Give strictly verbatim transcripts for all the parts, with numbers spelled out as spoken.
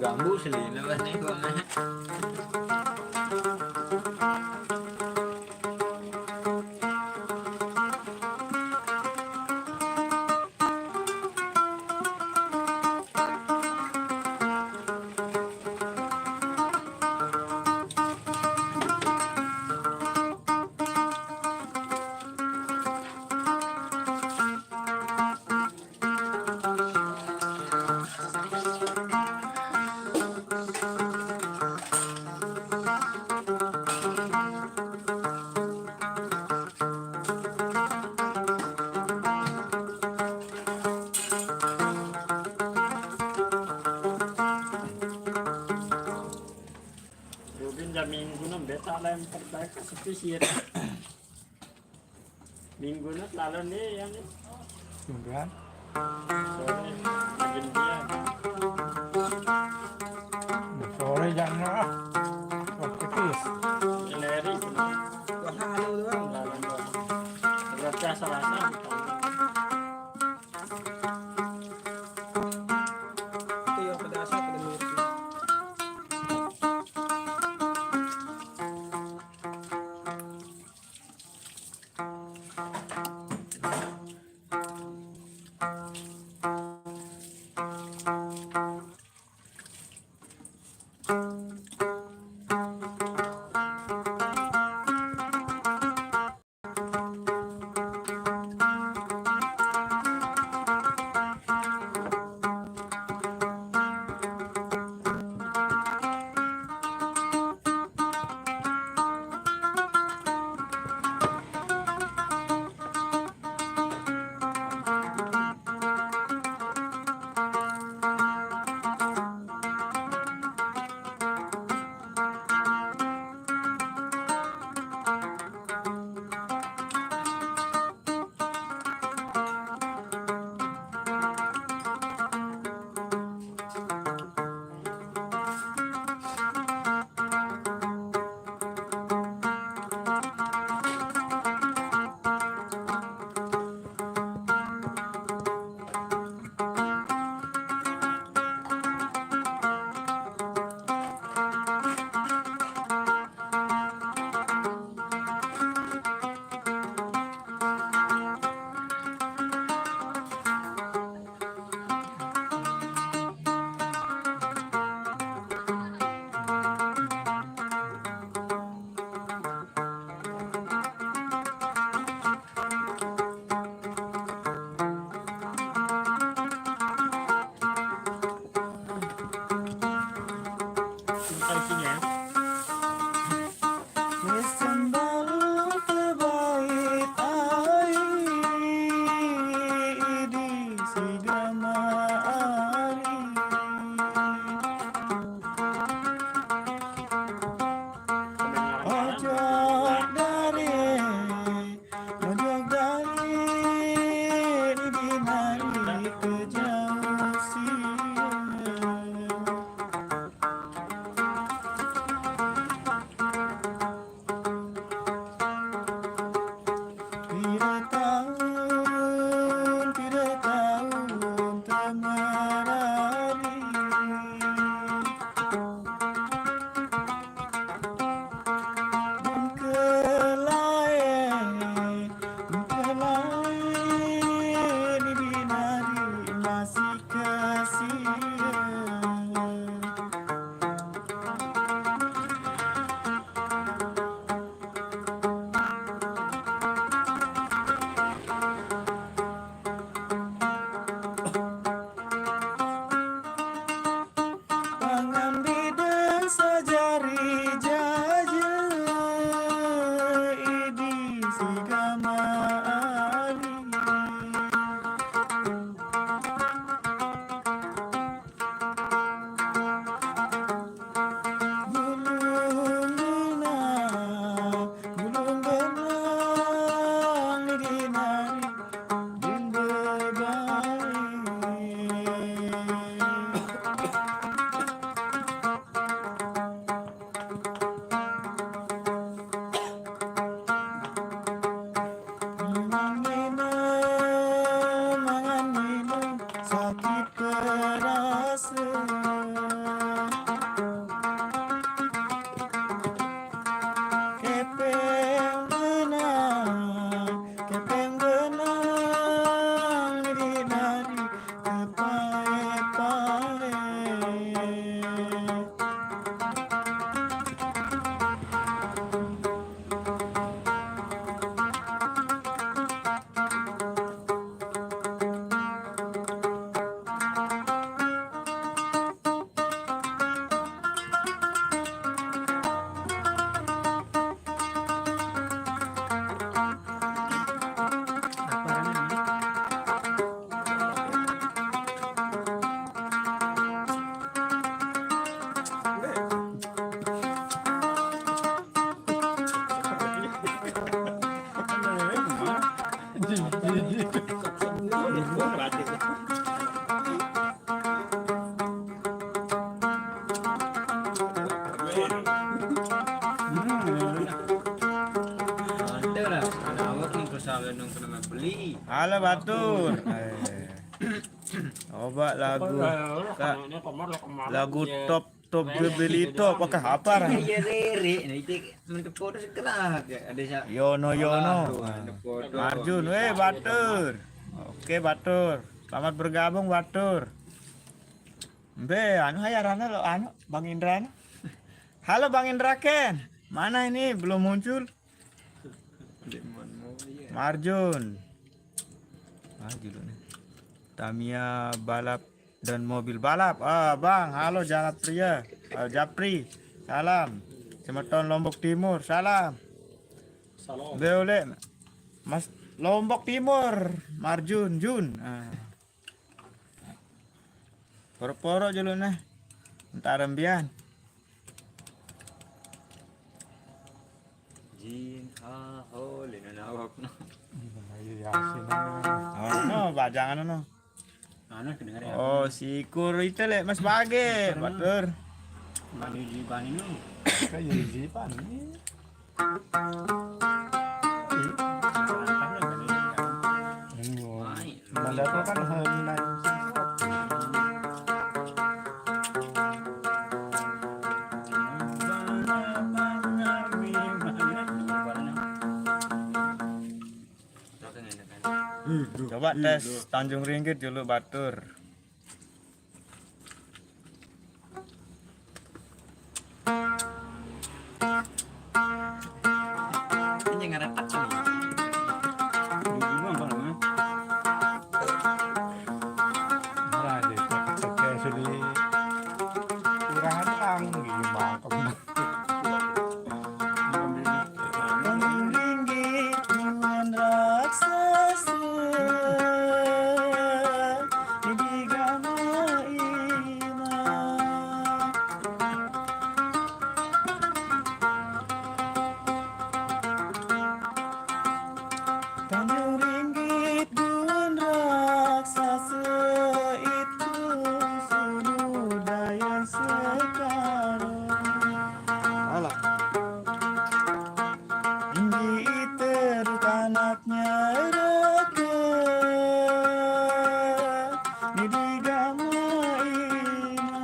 Ganggu sih, ini mah nih, gua mah. Rubin jam minggu nem beta lem perbaik sepi sih ya. Minggu net lalu nih yang nih. Mingguan. Sore, makin dia. Sore jangan lah. Waktu itu. Leri. Wah, anu doang. Lalu doang. Kerja Selasa. Itu yang pedasnya pada mirip. Simpan sini ya. Wis sembalu tebai tai di sigama ari. Ojo dari, ojo dari, di binari kejauh sia. Pira taun, pira taun temerari. Mengkelai, mengkelai di binari masih kasihan. Pangambideng sajari jaja idi sigama ari. Gulung guna, gulung guna, nigi nari, bimbo bari. Mangan minum, mangan minum, sakit perasa. Ada lah, ada awak ni kesalahan yang kena beli. Halo, Batur. Eh. Coba lagu, Kak. Lagu top, top, beli top. Oke, apa, Ran? Iya, Rere. Nah, itu mantep foto segera, Kak. Ada sa-, Yono, Yono. Aduh, ada foto. Marjun, weh, Batur. Oke, Batur. Selamat bergabung, Batur. Mbe, anu, hai, arane lo, anu, Bang Indra, anu. Halo, Bang Indra Ken. Mana ini? Belum muncul. Marjun. Ah, judulnya. Tamiya balap dan mobil balap. Ah, Bang, halo, Janat Pria. Ah, Japri. Salam. Semeton Lombok Timur, salam. Salam. Be oleh Mas Lombok Timur, Marjun, Jun. Ah. Poro-poro julu nah. Entar mbian. Jin, ha, ho, lino nawak, no. Iya, Yasin. Oh, no, bajangan, no. Anu, kedengeran. Oh, si Kur itu, lek, Mas Bage, Batur. Bani, bani, no. Kayak Yuji pan. Mendapat kan hal lain. Coba tes Tanjung Ringgit dulu, Batur. Ini ngeretak nih. Nah, jadi pakai suli kurang terang gitu, mantap. Ringgit tuan raksasa, digama ina. Tanjung Ringgit tuan raksasa itu sudah yang sekarang. Alah. Tinggi teruk anaknya raka, ni digama ina.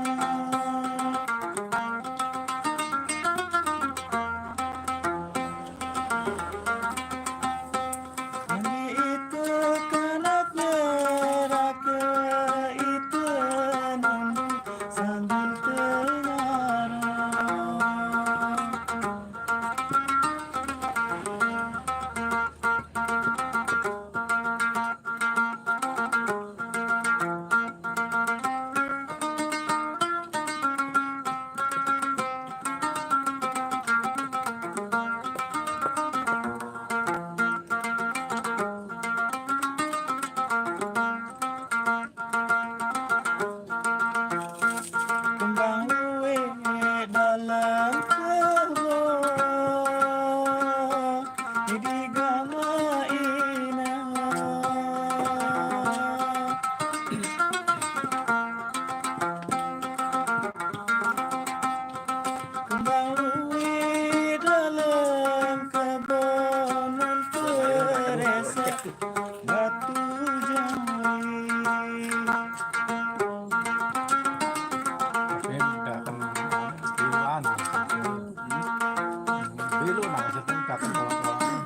Tinggi itu kanak neraka itu nunggu sambil tengarang. Kembang luwih dalam kebon, digama ina. Kembang luwih dalam kebon, teresek batu jari. Tapi ndak kena iwan. Dulu nah, maksudnya ndak kena orang.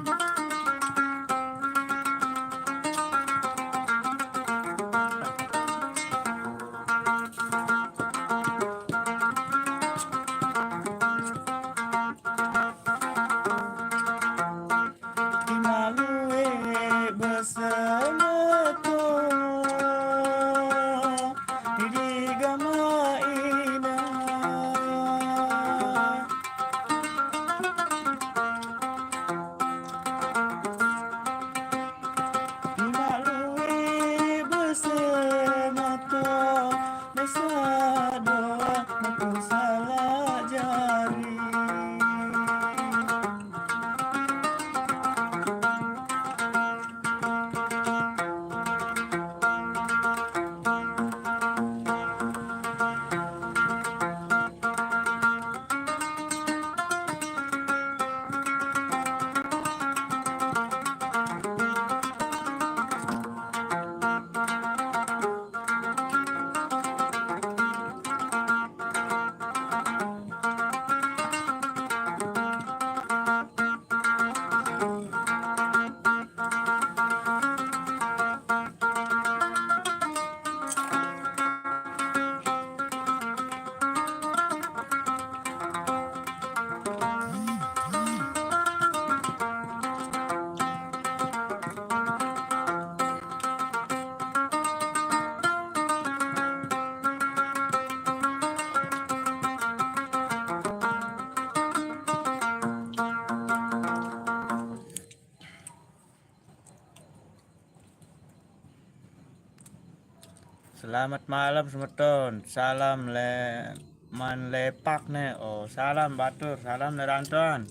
Selamat malam semeton. Salam le man lepak ne. Oh, salam batur, salam le rantoan.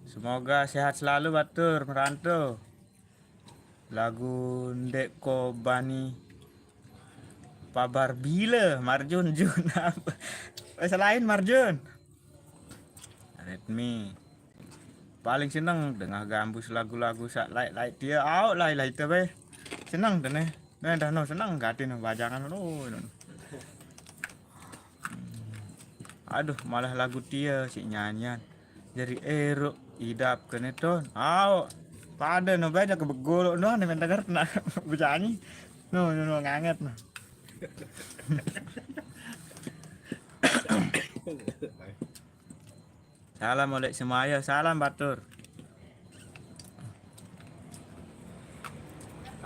Semoga sehat selalu batur merantau. Lagu ndek ko bani pabar bile Marjun Jun apa? Eh, selain Marjun. Redmi. Paling seneng dengah gambus lagu-lagu sak laik-laik dia. Auk lah, lah itu be. Seneng dene. Nah, dah no seneng gati no bajangan no. Aduh, malah lagu dia si nyanyian. Jadi eruk idap kene ton. Auk. Pada no bae ke begolok no ne mendengar nak berjanji. No, no, no, nganget no. Salam oleh semaya, salam batur.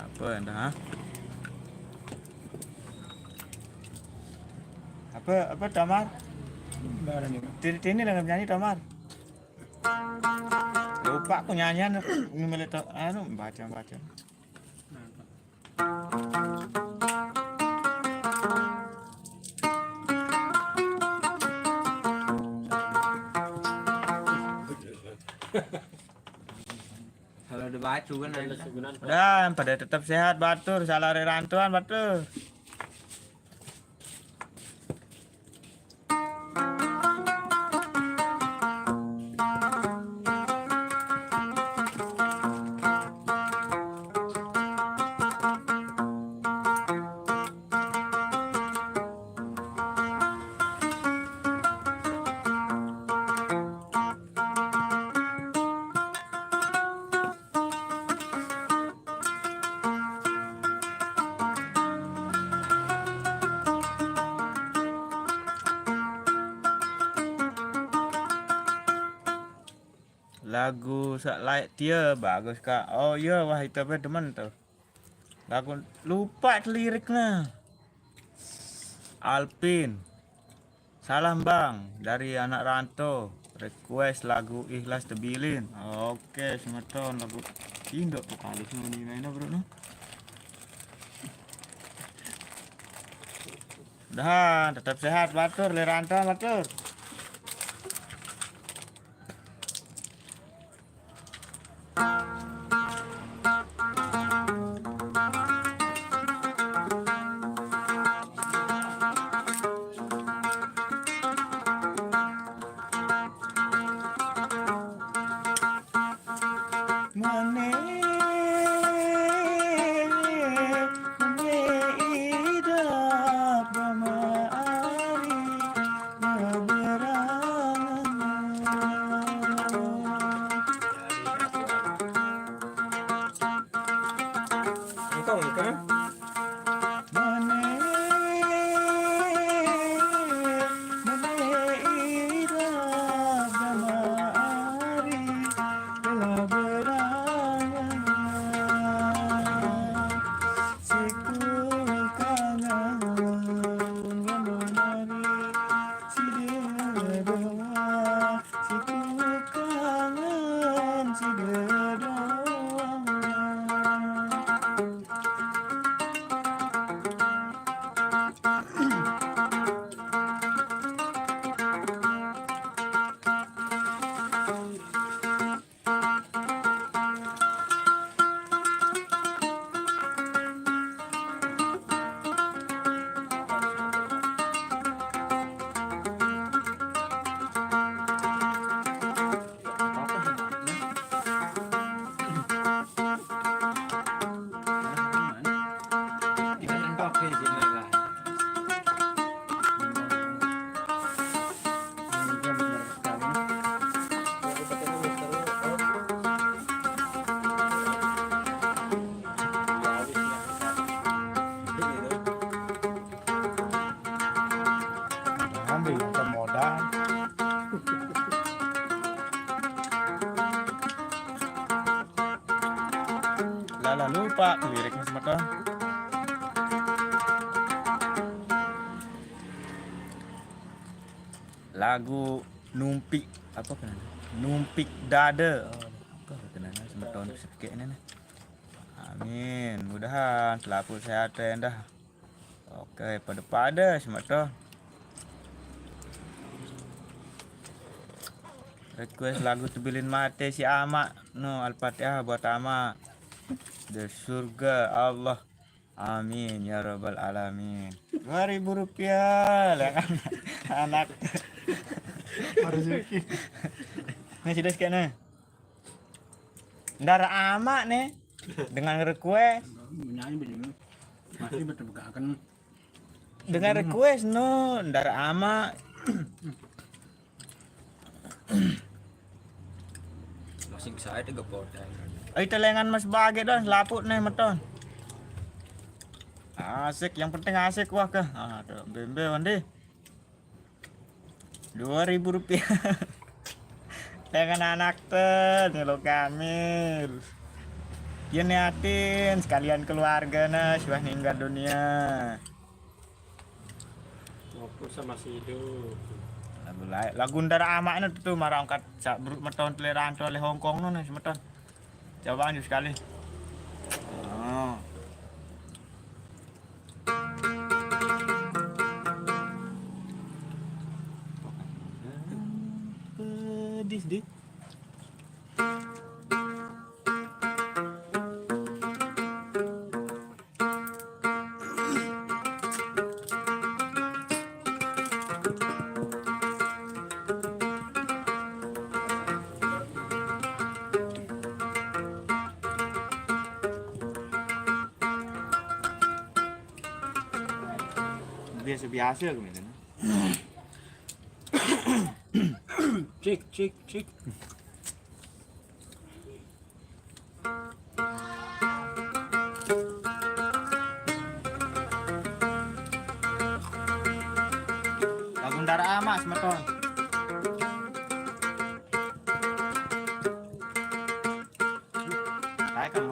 Apa dah? Ha? Apa apa Tamar? Tini tini dengan nyanyi Tamar. Lupa aku nyanyian ini milik to- anu baca baca. Kalau udah baca kan ada. Udah, pada tetap sehat batur, salah rerantauan batur. Lagu sak laik dia bagus kak. Oh iya, wah itu apa demen tuh. Lagu lupa liriknya. Alpin. Salam bang dari anak rantau. Request lagu Ikhlas Tebilin. Oke, semeton lagu Indo vokalis nyanyi mana bro no? Udahan, tetap sehat batur, le rantau batur. Ambil modal. Lala lupa liriknya semua. Lagu numpik apa kenana? Numpik dada. Oh, apa kenana semeton sepeke ini nih. Amin. Mudahan selalu sehat ya dah. Oke, pada-pada semeton. Request lagu Tebilin Mate si Ama. No, Al-Fatihah buat Ama. Di surga Allah. Amin ya rabbal alamin. Dua ribu rupiah lah kan. Anak. Rezeki. Nih sudah sekian nih. Ndara Ama nih dengan request. Menyanyi begini. Masih betul begakan. Dengan request no, Ndara Ama. Masih bisa aja gepot. Ayo telengan Mas Bage don, laput nih meton. Asik, yang penting asik wah ke. Aduh, bembe wandi. Dua ribu rupiah. Dengan anak ten, lo Kamil. Dia niatin sekalian keluarga nah, sudah meninggal dunia. Maupun sama si hidup. Lagu lain, lagu Ndara Ama ini tuh marah angkat sak beruk meton toleranto oleh Hongkong no nih meton. Coba lanjut sekali. Oh. Pedih deh. Biasa-biasa aku minta. Cik, cik, cik. Lagu Ndara Ama semeton. Saya kan.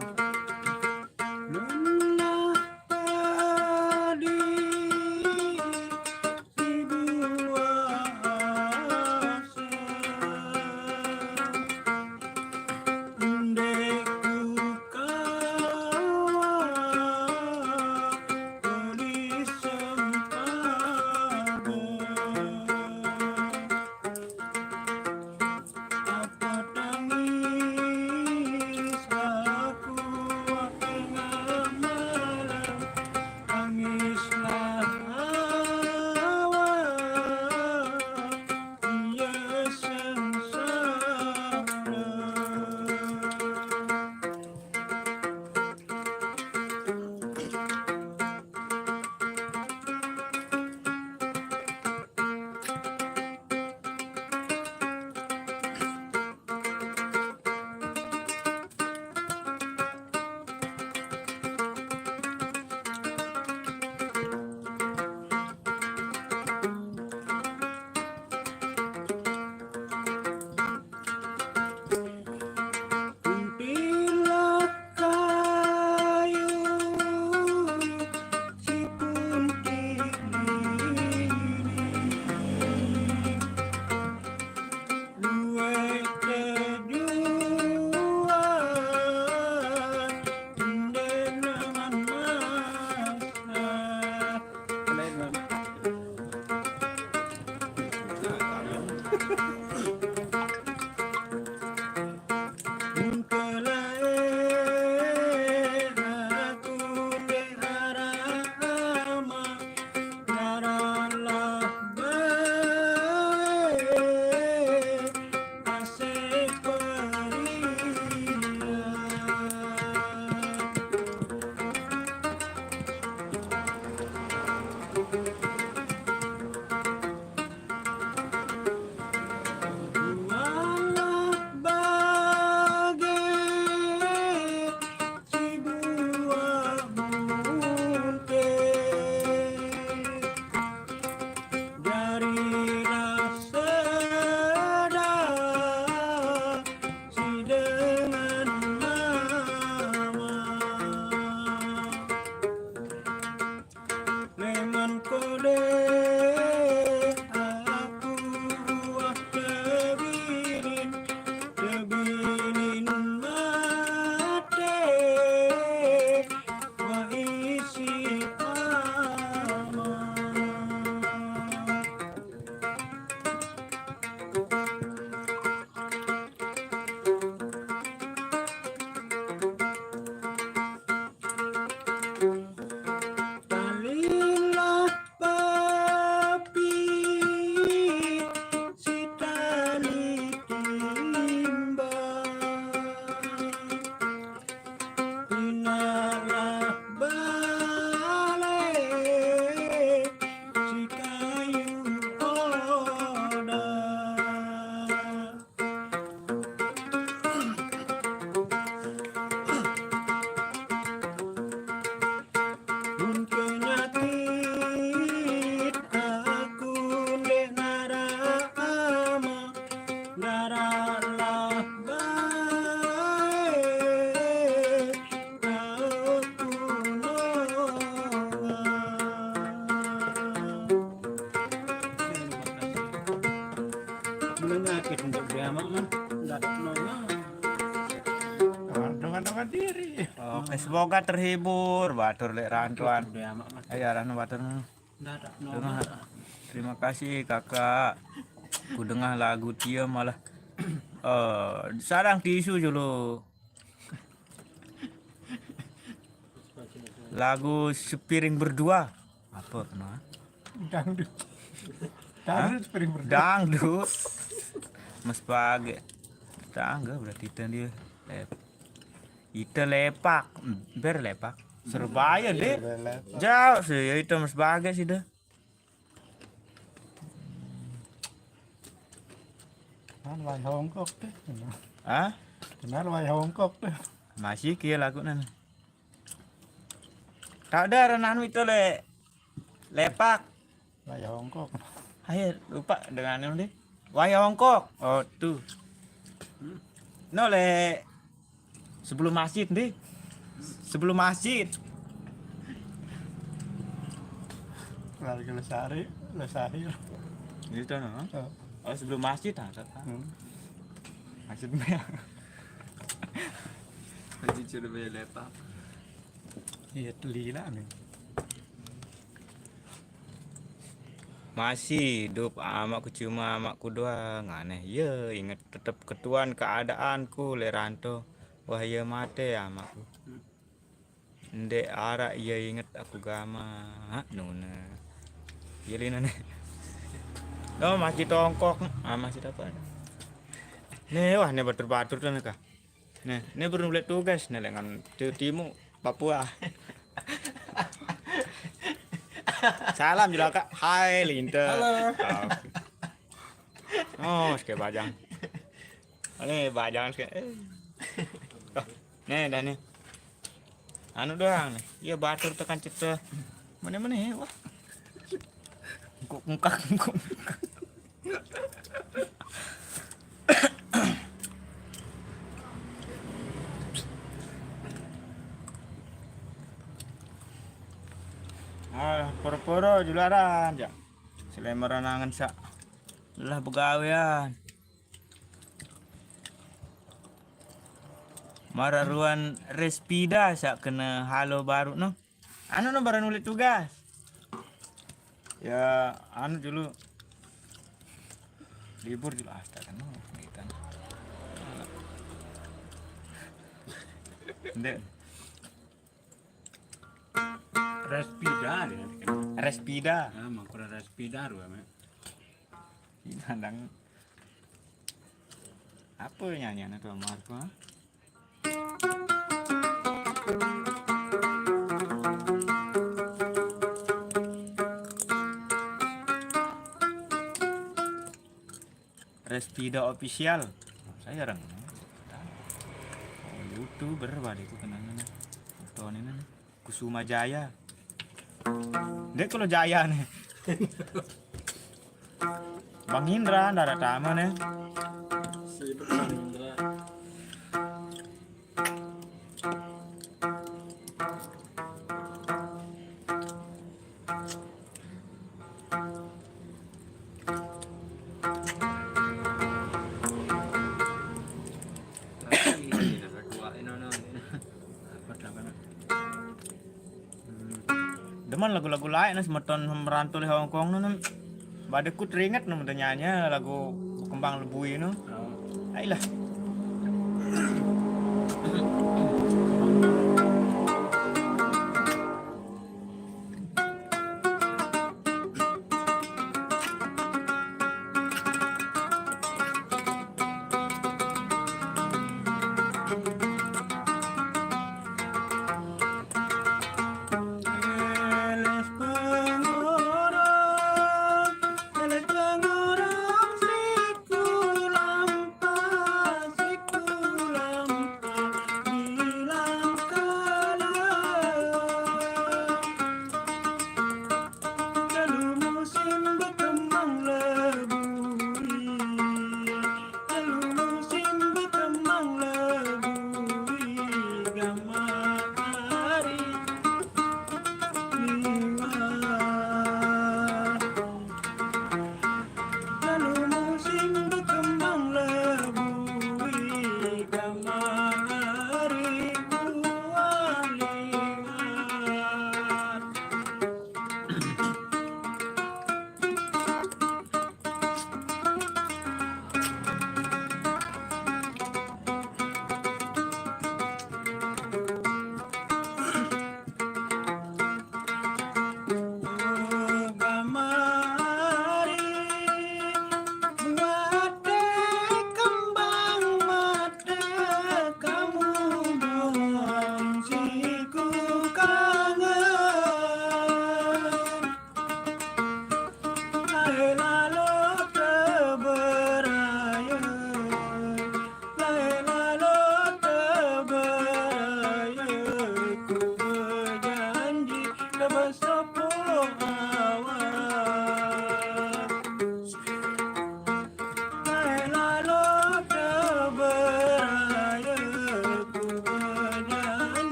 Penyakit untuk dia mak mah. Ndak ada penolong. Dengan dengan diri. Oke, semoga terhibur batur lek rantuan. Dia mak mah. Ayo arahno batur. Ndak ada penolong. Terima kasih kakak. Ku dengar lagu dia malah eh sadang tisu dulu. Lagu sepiring berdua. Apa kenapa? Dangdut. Hah? Dangdut sepiring berdua. Dangdut. Mas Page. Tangga berarti itu dia. Lep. Ita lepak. Ber lepak. Surabaya deh. Jauh sih ya itu Mas Page sih dah. Kan wayah Hongkok deh. Hah? Kenal wayah Hongkok deh. Masih kia lagu nan. Tak ada renang itu le lepak. Wayah Hongkok. Ayo lupa dengan anu deh. Wayah Hongkok. Oh tuh. No le sebelum masjid deh. Sebelum masjid. Lari ke Lesari, Lesari. Gitu no. Oh. Oh sebelum masjid ah. Hmm. Maksudnya. Masjid sudah banyak lepak. Iya, lila nih. Masih hidup amakku, cuma amakku doang aneh. Ya, inget tetep ketuan keadaanku le ranto. Wah, ya mate amakku. Ndek arak ya inget aku gama. Nuna. Ya lina nih. No, masih tongkok. Ah, masih apa? Nih, wah, nih batur-batur tuh nih, Kak. Nih, nih baru mulai tugas nih dengan timu Papua. Salam juga kak. Hai Linta. Halo. Oh, oh sekali bajang. Ini bajang sekali. Eh. Oh, nih dah nih. Anu doang nih. Iya batur tekan cete. Mana mana ya wah. Engkuk engkak engkuk. Ah, poro-poro jularan ja. Selemeran angen sak. Lelah begawean. Mararuan respida sak kena halo baru no. Anu no barang nulis tugas. Ya anu dulu libur dulu astaga no kita. Ndek. Respida dia. Respida. Ah, mangkura respida rua me. Ini handang apa nyanyian itu Marco? Respida Official. Saya orang oh, YouTuber pada itu kenalnya. Tahun ini Kusuma Jaya. Dia kalau Jaya nih. Bang Indra, Dara Tama nih. Sibuk Bang Indra. Demen lagu-lagu lain nah semeton merantau di Hongkong nu badekku teringat nu nyanyi lagu kembang lebui nu. Ailah.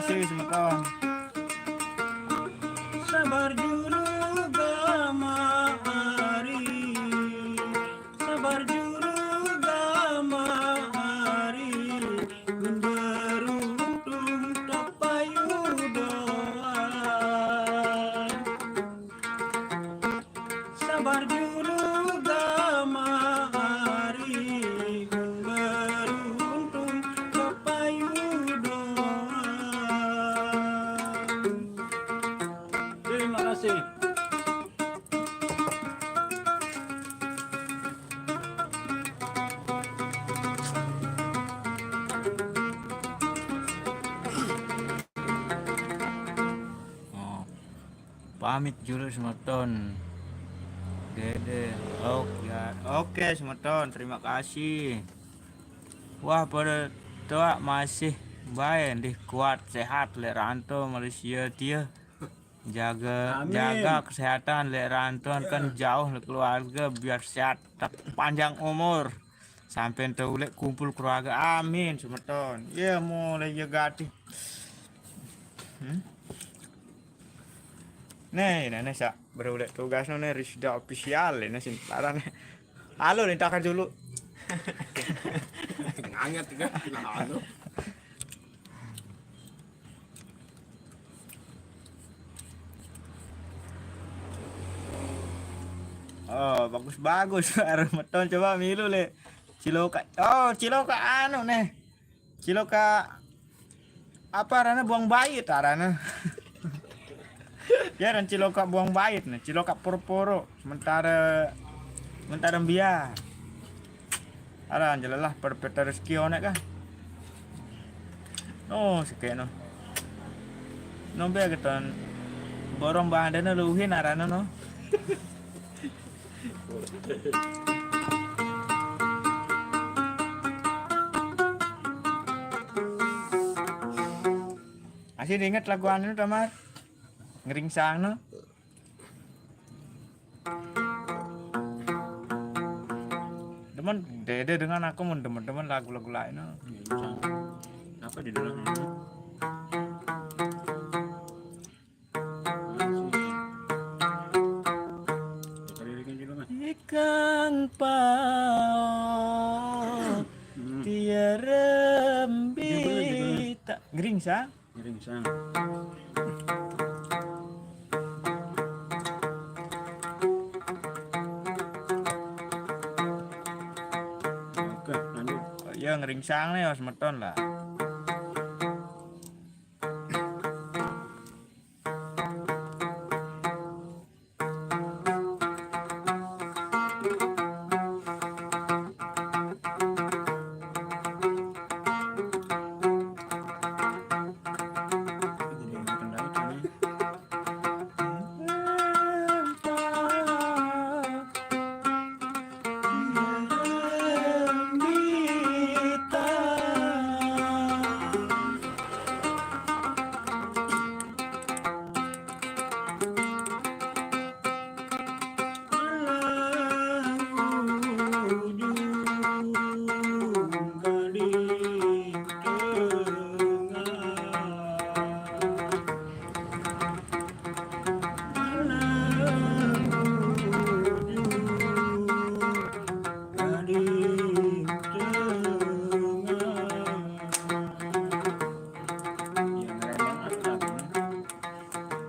Sih, semeton. Sabar julu gama ari, sabar julu gama ari, gun beruntung tak payu doan. Sabar julu gama ari, gun beruntung tak payu doan. Terima kasih. Oh. Pamit julu semeton. Dede. Oke, oke semeton, terima kasih. Wah, pada toaq masih bae ndih kuat sehat leq rantau Malaysia tie. Jaga, amin. Jaga kesehatan leq rantau kan jauh leq keluarge biar sehat, panjang umur. Sampe ente uleq kumpul keluarge. Amin, semeton. Ye, mulai ye gati. Hmm? Nih, nih, nih, saq beruleq tugas no nih, Risda Official, nih, sing parah nih. Halo, nih, takar dulu. Nganget kan, halo. Oh, bagus-bagus. Arep meton, coba milu, le. Cilokaq. Oh, cilokaq anu, nih. Cilokaq apa arane, buang bait arane. Ya, dan cilokaq buang bait, nih. Cilokaq poro-poro. Sementara, sementara mbiar. Aran jelelah perpeta rezeki oneq kah? No, sekeq no. No be keton borong bandene luhin arane no. Masih inget lagu anu, Tamar? Ngeringsang no. Demen, Dede dengan aku mun demen-demen lagu-lagu lain, no. Iya, bisa. Apa judulnya? Ikang pao, hmm, tiara mbita. Ngeringsang. Ngeringsang. Oke, lanjut. Oh, iya, ngeringsang nih, Mas Meton lah.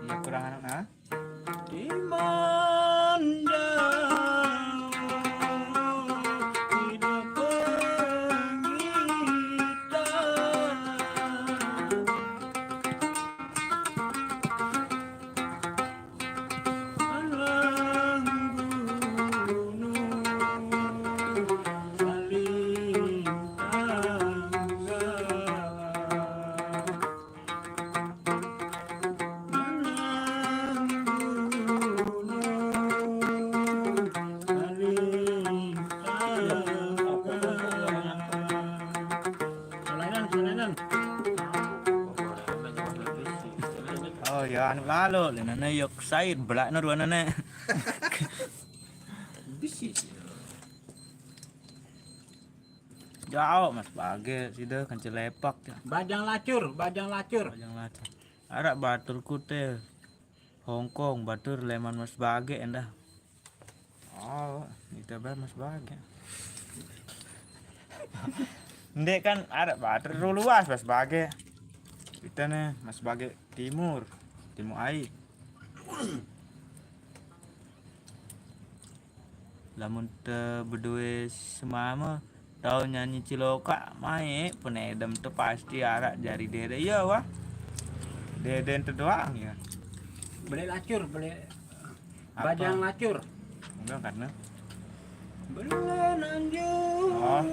Iya, kurang anu, nah. Iman jauh tidak pengitan. Alang gunung saling tangga. Oh ya, anu lalo, lenane yok sain, belakno ruanane. Bisi sih. Jauh Mas Bage, side kan Cilepak ya. Bajang Lacur, Bajang Lacur. Bajang Lacur. Araq baturku te Hongkong, batur leman Mas Bage endah. Oh, itu bae Mas Bage. Ndek kan araq batur luas Mas Bage. Kita nih Mas Bage timur, timur ai. Lamun te bedoe semame tau nyanyi cilokaq, mae penedem te pasti araq jari dede. Iya, wah. Dede ente doang ya. Beleq lacur, beleq bajang lacur. Enggak, karena beleq nanjung. Oh.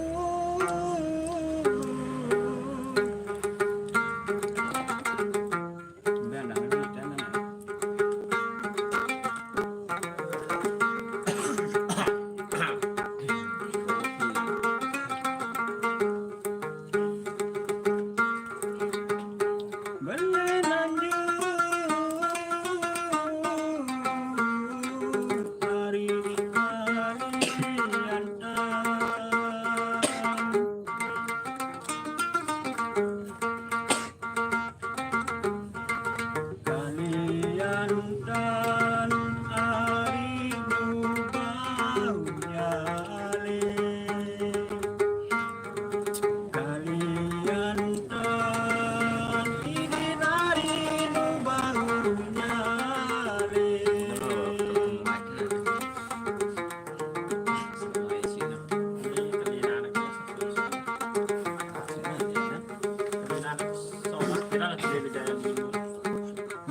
Kalian tan ari nu bau nyale. Kalian tan idin ari nu bau nyale.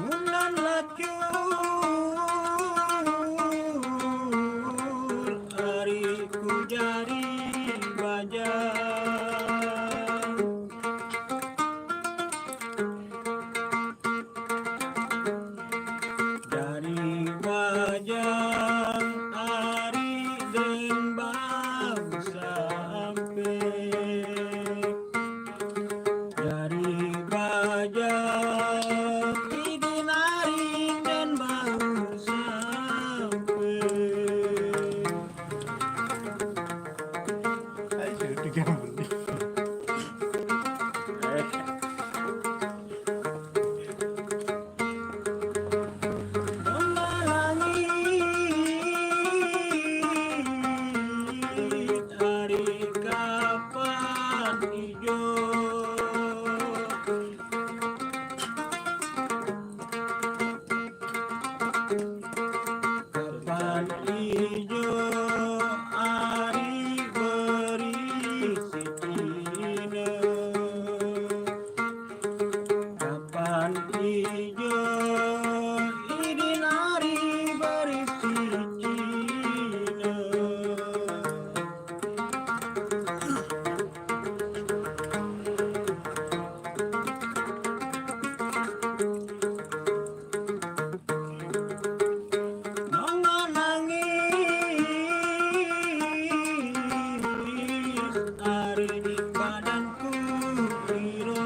Munan lacur ari ku jari bajang. Jari bajang ari den bau sampe. Jari bajang idin ari den bau sampe. Ayo, tiga beli. Domba langit ari kapan ijo. Kapan ijo ari berisi cine. Kapan ijo idin ari berisi cine. Nongo nangis ari badanku iro.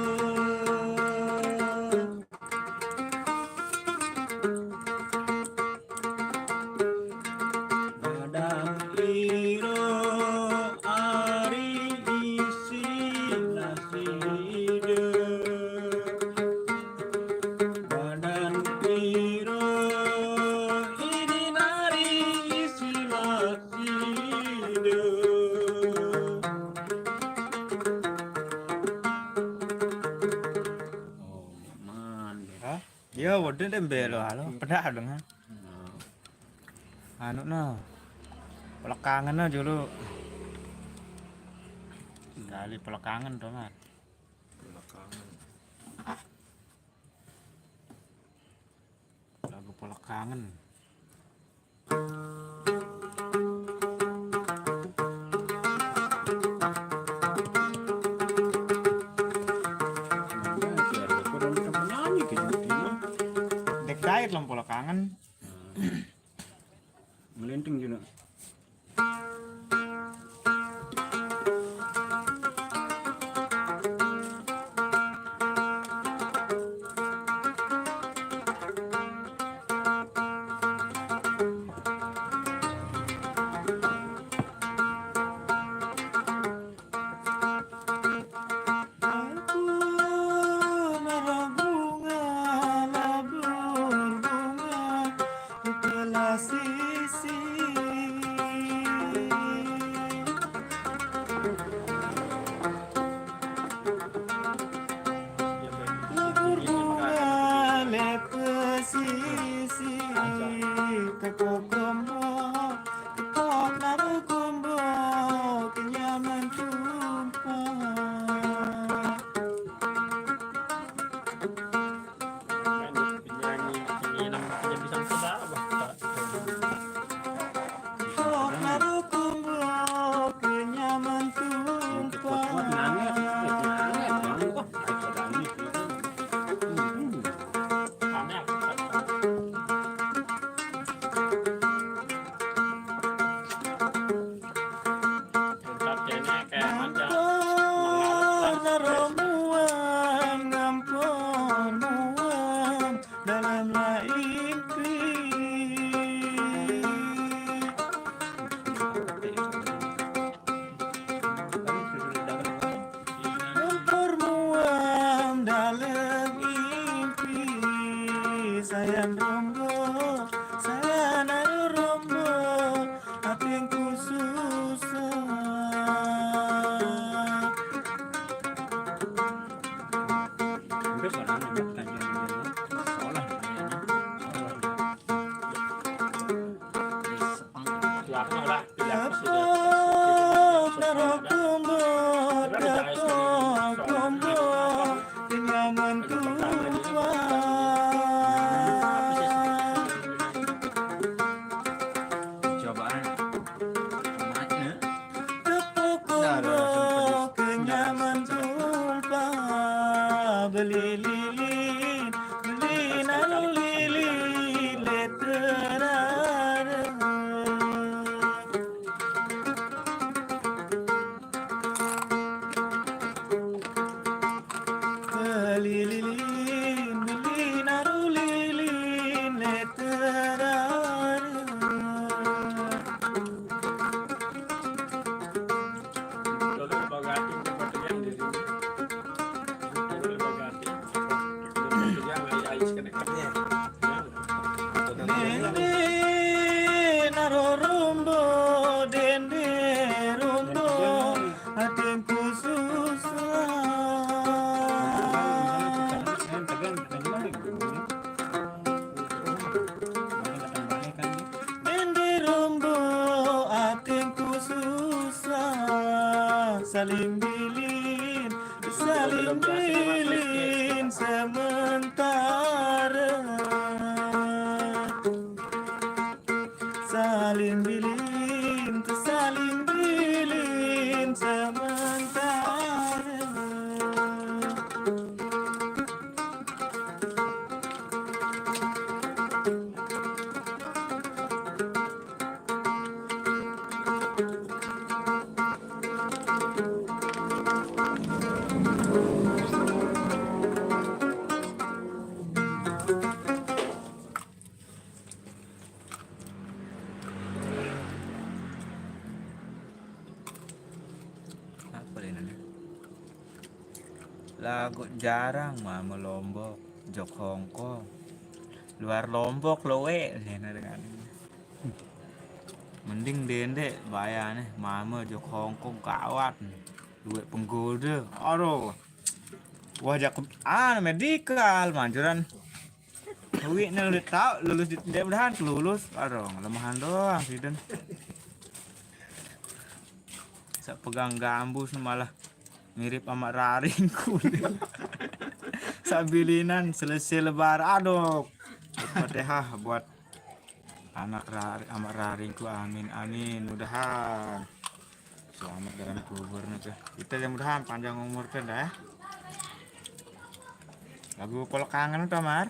Badan iro ari isi naside. Badan iro idin ari isi naside. Oh, man. Hah? Iya, waduh, deh, belo, halo. Pedak, dong, ha? Anu, no. Pelekangen, no, dulu. Sekali pelekangen, dong, ha? Pelekangen. Lagu pelekangen. Dek dait lem pelekangen. Melinting juga. Bunga le pesisi, tepuk gombo, tepuk naru gombo, kenyaman tumpah. Penyanyi, penyanyi, penyanyi bisa. Tepuk naru gombo, kenyaman tumpah. Ampun rombongan, ampun rombongan dalam impi. Permuan dalam impi, sayang rombo, sayang aru rombo, atingku susah. Sekolah. Cobaan. Tepuk gombo, kenyaman tumpah, beli lilin, beli naru lilin, leterare. Beli lilin, beli naru lilin, leterare. Dende naru rombo, dende rombo, atingku susah. Dende rombo, atingku susah. Saling bilin, saling bilin sementara. Saling bilin, saling bilin sementara. Apa lenane? Lagu jarang mame Lombok, jok Hongkong. Luar Lombok lo we, lenane dengan. Mending dende bayane, mame jok Hongkong gawat. Duit penggoda. Aduh. Wah, jak anu medikal manjuran. Wi ne udah tahu lulus di, dia mudahan lulus. Aduh, lemahan doang sih, Den. Sak pegang gambus malah mirip sama raringku. Sabilinan selesai lebar. Aduh. Fatihah buat anak rari, anak raringku, amin, amin. Mudahan selamat dalam kubur nih tuh. Kita yang mudahan panjang umur tuh dah. Lagu pol kangen tuh, Mar.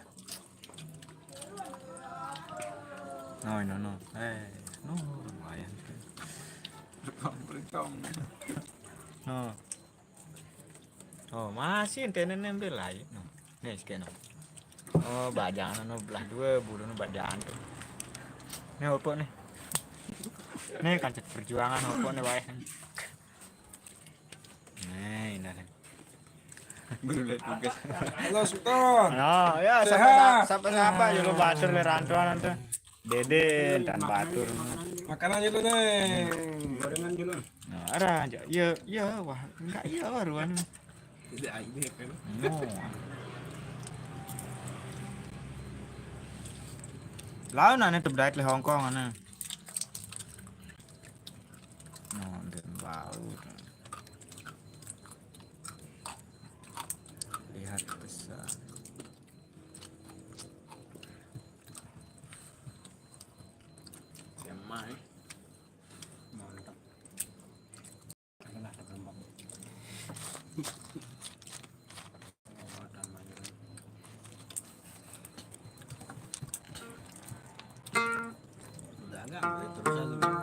No, no, no. Eh, no, lumayan tuh. No. Oh, masih ente nene ambil lagi. No. Nih, sekian. No. Oh, bajaan no belah dua, bulu no bajaan tuh. Nih, opo nih. Nih, kancet perjuangan opo nih, wae. Nih, ini nih. Belum lihat tugas. Halo, Sultan. No, ya, siapa, siapa, siapa, ya, lu batur, le rantuan, tuh. Dede, dan batur. Makanan dulu, Neng. Gorengan dulu. Nah, Ada aja. Iya, iya, wah, enggak iya baru anu. Tidak ini kan. No. Lawan ane tebdait le Hongkong ane. No, dan bau. Lihat besar. Yang mai. Mantap. Adalah terlembab. Udah agak, terus aja.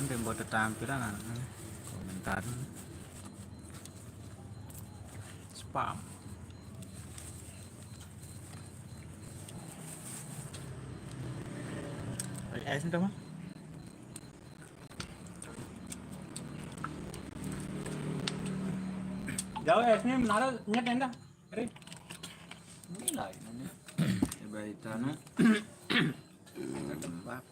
Dia buat tampilan anak ni. Komentar. Spam. Ada es ni, Tama? Jauh es ni, mana nyet endah? Ri. Ini lah ini. Coba itu anu. Tempat.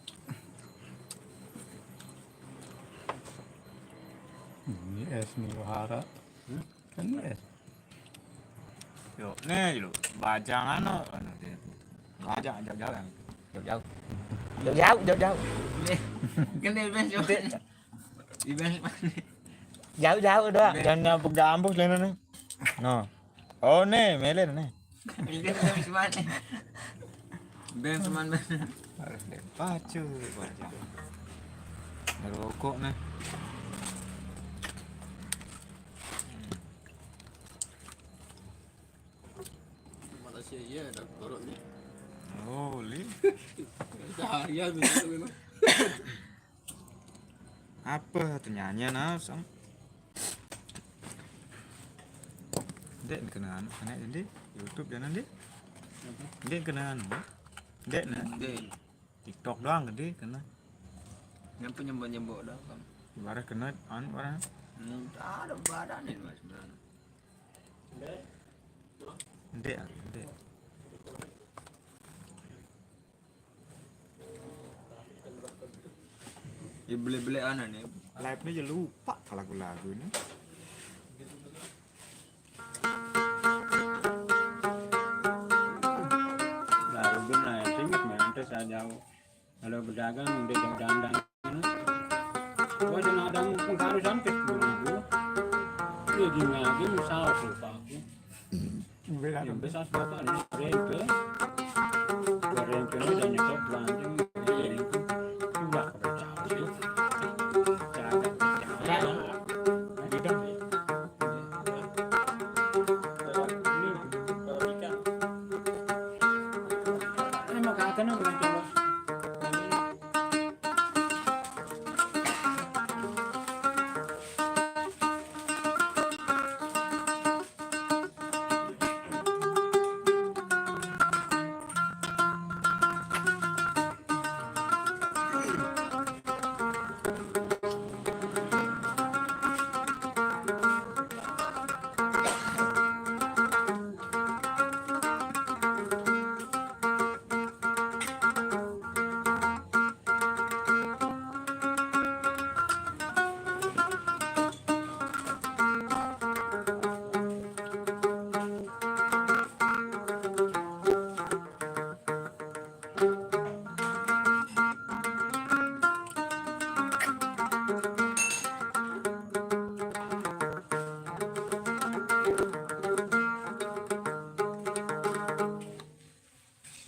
Ini es ni, wahara. Hmm? Kan ini es. Yo, ni dulu. Bajang anu, anu dia. Bajang jauh-jauh kan. Jauh-jauh. Jauh-jauh, jauh-jauh. Ni. Kan dia best, jauh. Dia best. Jauh-jauh dah. Best. Jangan nyambung-nyambung lain ni. No. Oh, ni, mele ni. Ini kan habis mati. Ben, teman, Ben. Harus dia pacu, pacu. Ngerokok ni. Malaysia, iya, dah turun ni. Oh, li. Seharian begitu memang. Apa tu nyanyian ah, Sam? Dek kena anu, kena jadi YouTube jangan dek. Apa? Dek kena anu. Dek na. Dek. TikTok doang gede kena. Nyampe nyembok-nyembok doang kan. Ibarat kena anu orang. Hmm, ada badan ni, Mas, sebenarnya. Dek, dek. Ya, beli-beli ana ni. Live ni je lupa ke lagu-lagu ni. Lagu ni, ingat main tu saya jauh. Kalau berdagang, dia jauh dandang. Oh, dia nak ada pun harus sampai sepuluh ribu. Dia gini lagi, usaha lupa aku. Bela. Ya, besar sebab ada rempe. Rempe ni dah nyetop belanja. Rempe. Sudah kau cari. Cari. Cari. Cari. Ini, ini mah kagak nih, belum coba.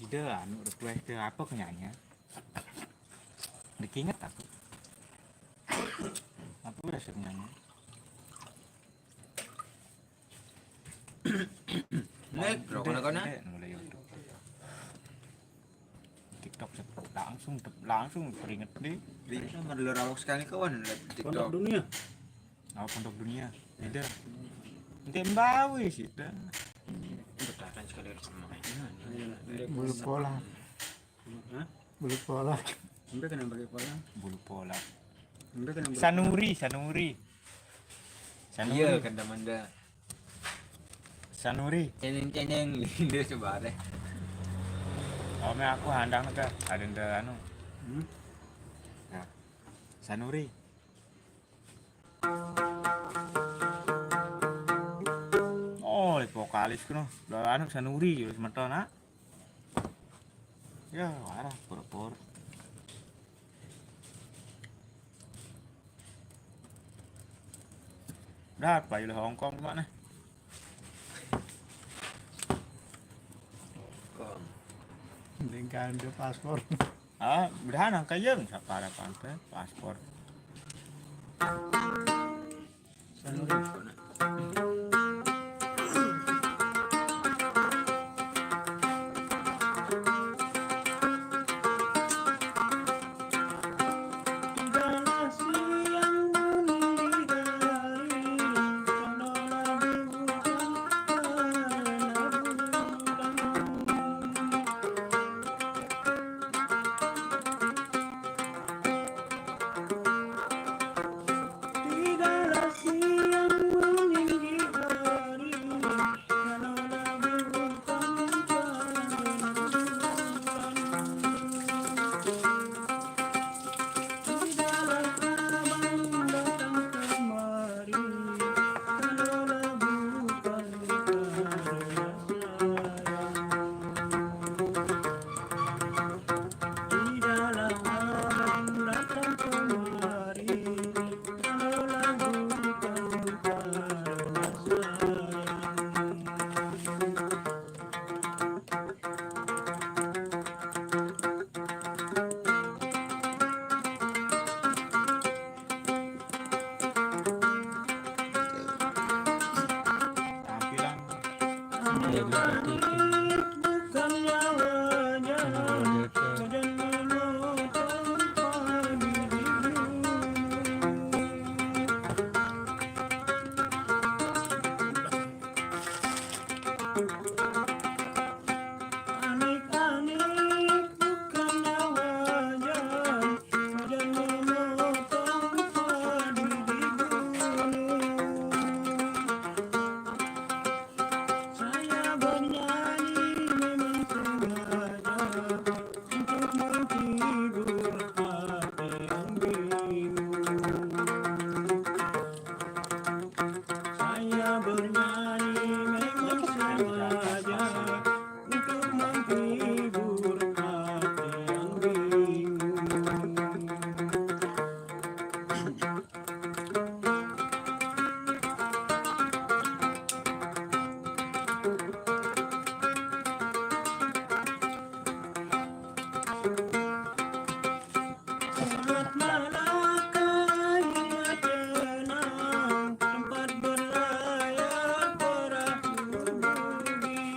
Sida anu request ke apa ke nyanyi? Dikinget aku. Aku udah sering nyanyi. Nek, bro, kena-kena. Mulai YouTube. TikTok langsung langsung keringet deh. Bisa merlu rawak sekali kawan lihat TikTok. Pondok dunia. Oh, pondok dunia. Beda. Nanti mbawi sih dah. Bertahan sekali sama ini. Bulu pola. Hah? Bulu pola. Sampai kena pakai pola. Bulu pola. Sampai kena bulu Sanuri, Sanuri. Sanuri. Iya, kena manda. Sanuri. Cengeng-cengeng dia coba deh. Ome aku handang ke, ada nda anu. Hmm? Nah, Sanuri. Oh, vokalis kuno. Lah anu Sanuri yo semeton, nak. Ya, arah pura-pura. Dah, payu lah Hongkong mak nah. Kong. Mending kan dia paspor. Ah, udah nang kayeng siapa ada pantai paspor. Bukan nyawanya, badan memotong padi di gunung. Anik-anik bukan nyawanya, badan memotong padi di gunung. Saya bernyanyi memang sengaja untuk menghibur hati yang bingung. Saya bernyanyi memang sengaja untuk menghibur hati yang bingung. Selat Malaka yang tenang, tempat berlayar perahu bugis.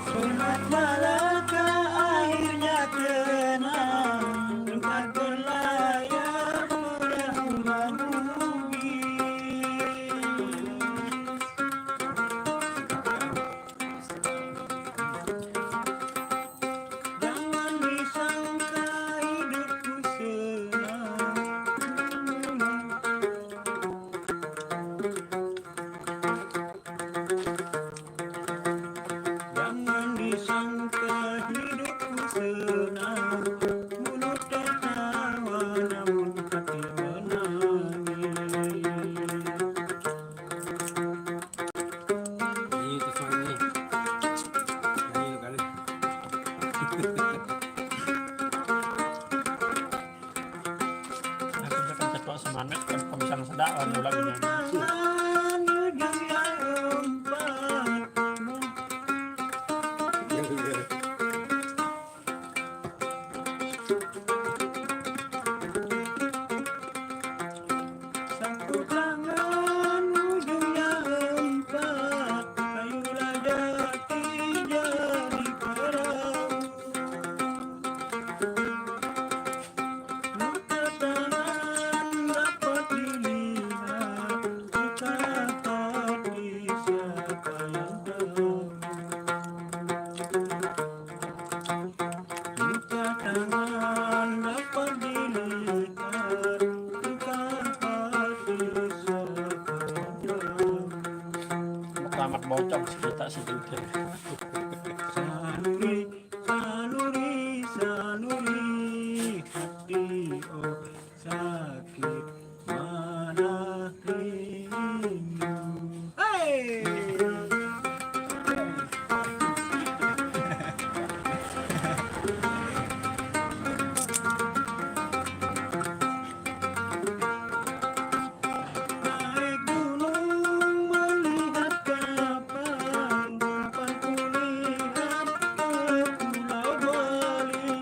Selat Malaka airnya tenang, tempat berlayar perahu bugis. Jangan disangka hidupku senang. Jangan disangka hidupku senang. Mulut tertawa namun hati menangis. Ini tuh suaranya. Ini tuh kali. Aku udah kan ketok semangat kan, kalau misalnya sedap, orang ulang ini. Sapu tangan ujungnya empat, kayulah jati jadi perahu. Muka tangan dapat dilihat, muka hati siapa yang tahu. Muka tangan dapat dilihat, muka hati siapa yang tahu. Tamat bocor sekitar sedikit. Sanuri, sanuri, sanuri, hati, oh, sakit mana rindu. Hei! Naik gunung melihat kapan, kapan kulihat ke Pulau Bali.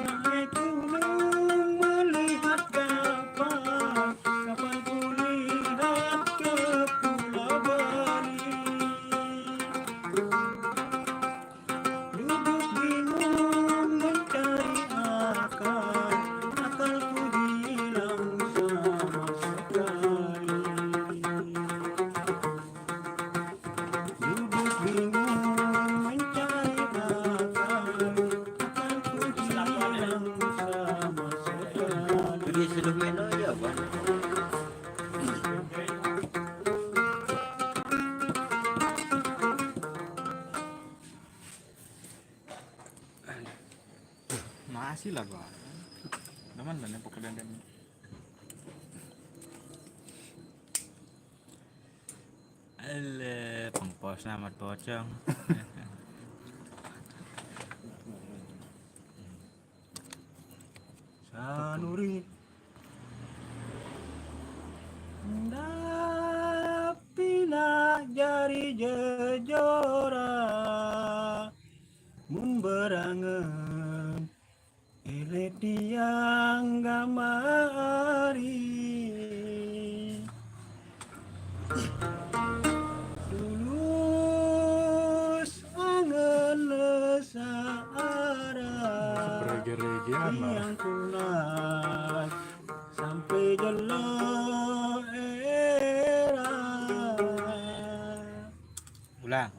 Naik gunung melihat kapan, kapan kulihat ke Pulau Bali. Duduk bingung mencari akal, akalku hilang sama sekali. Duduk bingung mencari akal, akalku hilang sama sekali. Jadi seduh meno aja, Bang. Masih lah, Bang. Teman lah nih pokoknya. Alah, pengpos amat pocong. Sanuri. Ndak pina jari jejora. Mun berangen, ele tiang gamari. Tulus angen le saara, regeregean lah. Tiang tunas sampai jelo era. Ulang.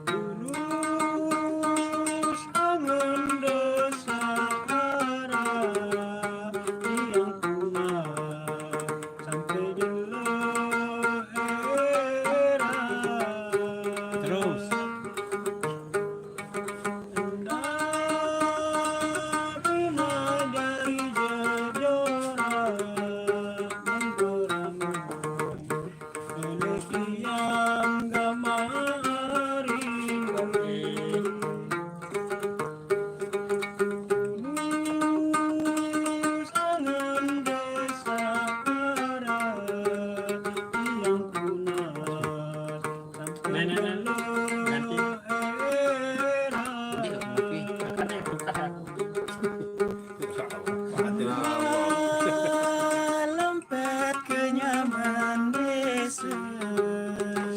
Tulus angen desa ara, tiang tunas sampai jelo era. Terus. Enda pina jari jejora, mengkurang Dulu tiang gamari, sangan desa ara, tiang tunas sampai. Nah, nah, nah. Ganti. Era. Ini kopi. Makan ya, buka. Lempet kenyaman desa,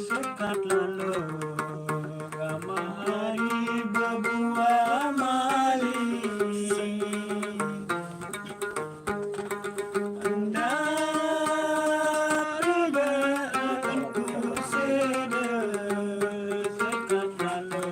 sekat lalu kamari bebuah mali. Enda riba akan kuseda, sekat lalu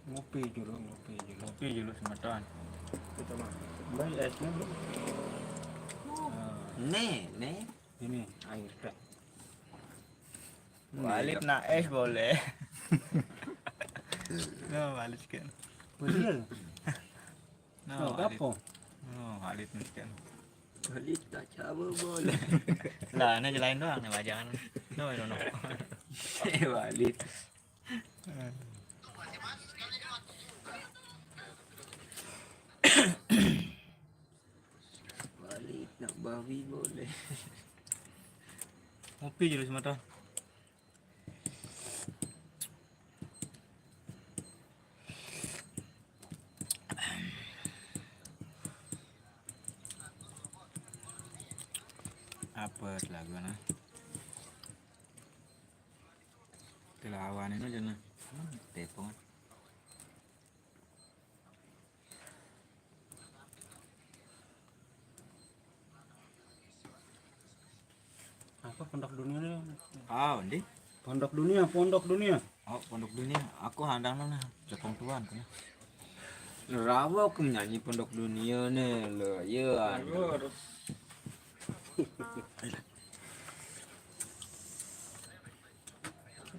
Ngopi julu, ngopi julu. Ngopi julu semeton. Kita mah. Baik, esnya, Bro. Ah. Nih, nih. Ini air teh. Walit nak es boleh. No, walit kan. Boleh. No, no, walit. Apa? No, walit kan. Walit tak cawe boleh. Lah, ini lain doang nih, wajangan. No, no, no. Eh, walit. Balik nak bawi boleh. Ngopi julu semeton. Apa lagu nah? Kelawan ini aja nah. Hmm, tepung. Apa pondok dunia nih? Ah, ndi? Pondok dunia, pondok dunia. Oh, pondok dunia. Aku handang nah, Jepang tuan kan. Rawa aku nyanyi pondok dunia nih, lo. Iya, anu. Aduh, aduh.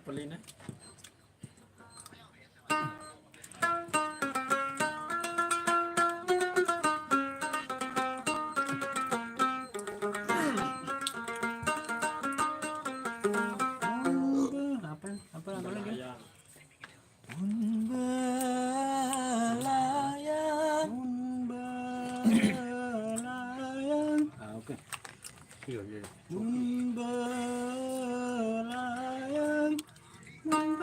Pelina. Apa, apa, apa lagi? Belayang. Mun belayang. Mun belayang. Ah, oke. Iya, iya. Mun belayang. Mun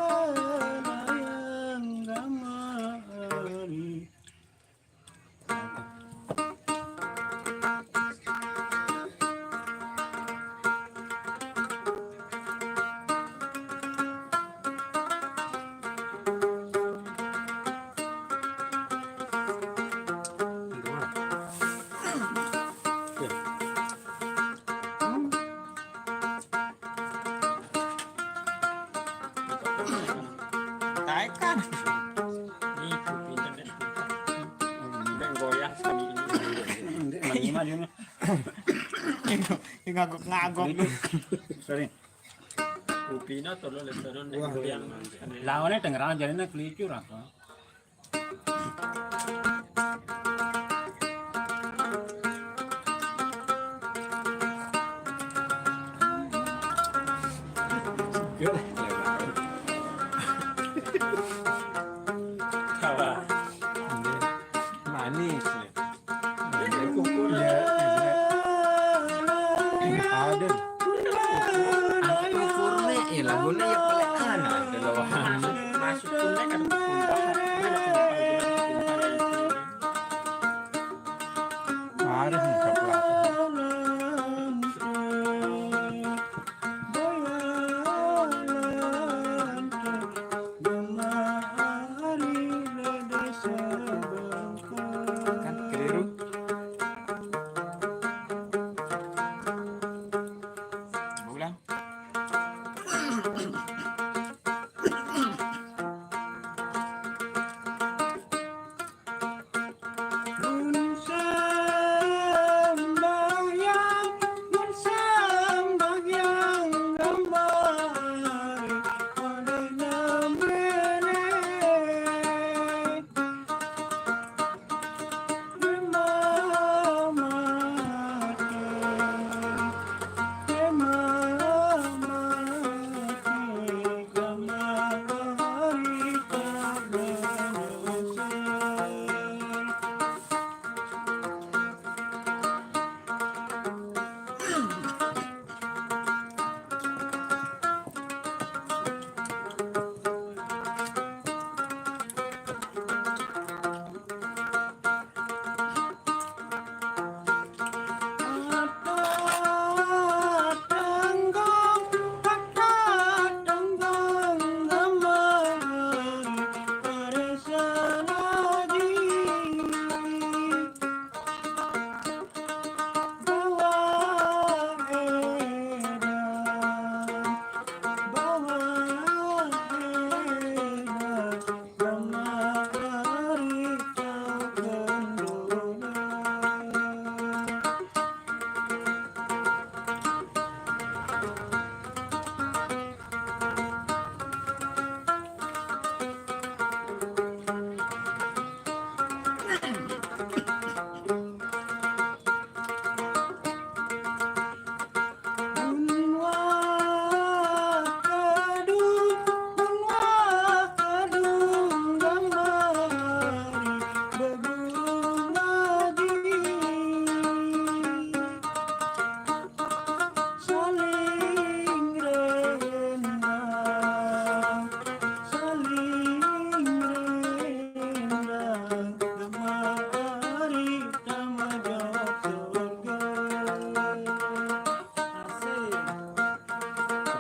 Ini pinter deh. Udah goyang sekali ini. Ini mah dia. Ini ngagok-ngagok. Sorry. Kupina tolong leteron deh goyang. Lawannya dengeran jadinya kelicur apa? Manis. Aduh. Apa kurne? Eh, lagunya ya pelean. Ada lawan. Masuk kurne kan. Harus nih, coklat. Kan keliru. Ulang.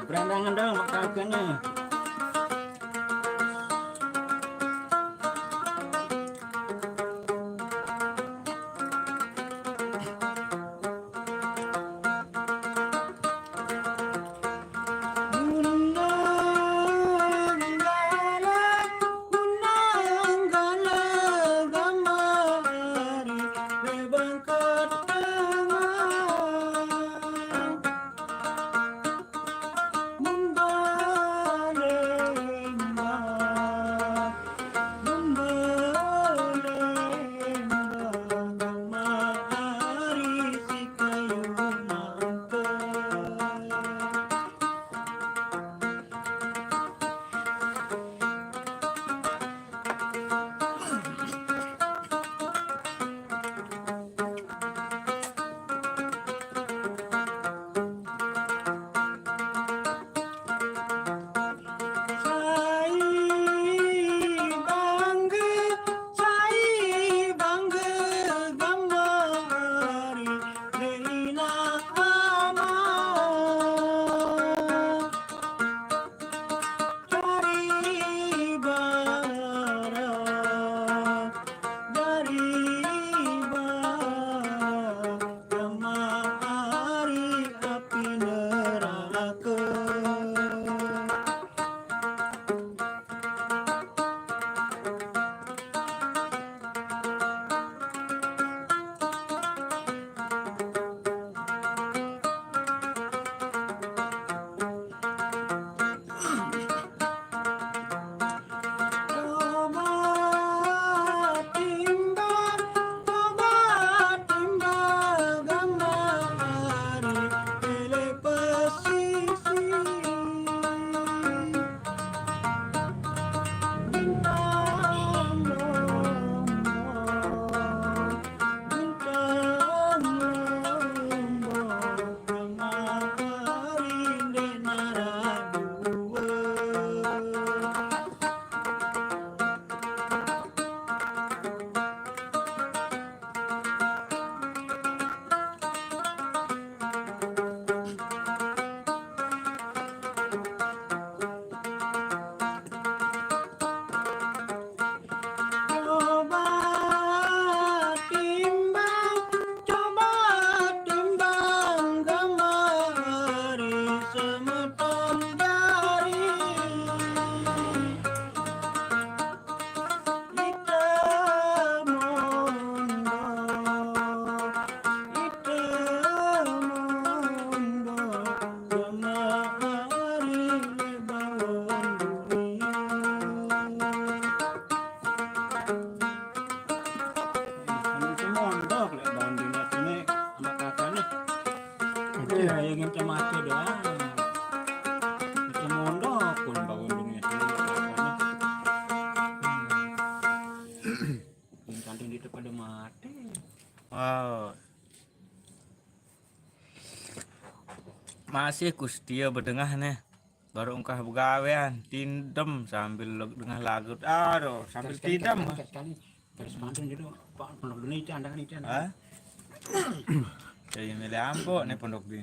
Berandangan dong, Mak Kaganya. Masih ku setia bedengah nih. Baru engkah begawean, tindem sambil dengah lagu. Aduh, sambil tindem. Sekali, sekali. Terus pantun dulu, Pak, pondok dulu itu, andakan itu, andakan. Hah? Saya milih ampok nih pondok di.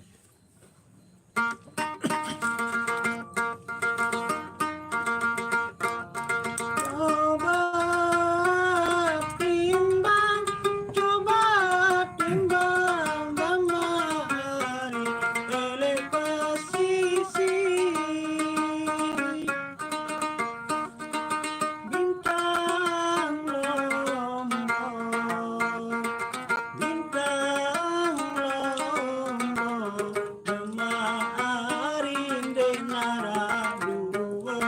Coba timbang, coba timbang, Bang Mari, elek pasisi. Bintang Lombok, Bintang Lombok, Bang Mari ndeq naraq due.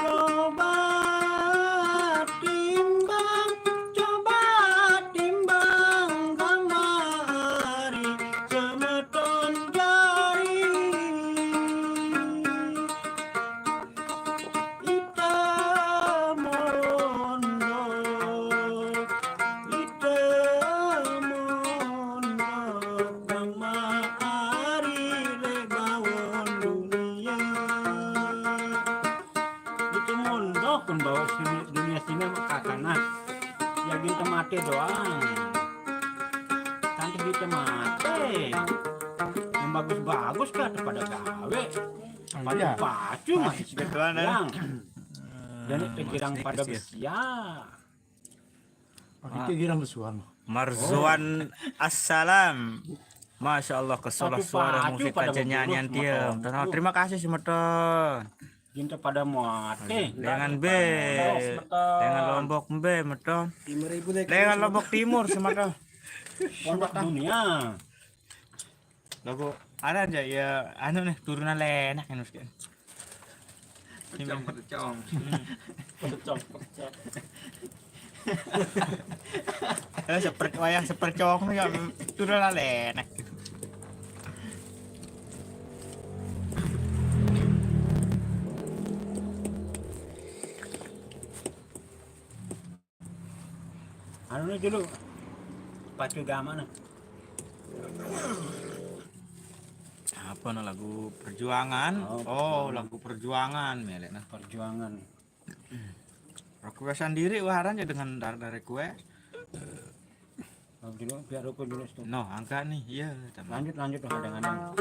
Coba timbang, coba timbang, Bang Mari, semeton jari. Ite mondok, ite mondok, Bang Mari leq bawon dunie. Ite mondok pun bawon sini, dunie sini maq kakanah. Ya gin temate doang. Cantik di temate. Yang bagus-bagus kah pada gawe. Pada pacu masih. Kebetulan, ya. Yang. Dan itu girang pada besiaq. Pakai girang besuan. Marzuan Assalam. Masya Allah, kesolah suara musik aja nyanyian dia. Terima kasih, semeton. Cinta pada mati. Dengan be. Dengan Lombok be, meton. Dengan Lombok Timur, semeton. Pondok dunia. Lagu aran ya, ya, anu nih, turunan lenak anu sih. Percong, percong. Percong, percong. Eh, seperti wayang sepercong nih, ya, turunan lenak. Anu nih dulu. Pacu gamaq nah. Apa nah lagu perjuangan? Oh, lagu perjuangan, melek nah. Perjuangan. Request sendiri wah aran ya dengan dar-, dari kue. Lagu dulu, biar rokok dulu, stop. Noh, angkat nih. Iya, tambah. Lanjut, lanjut, dong, ada.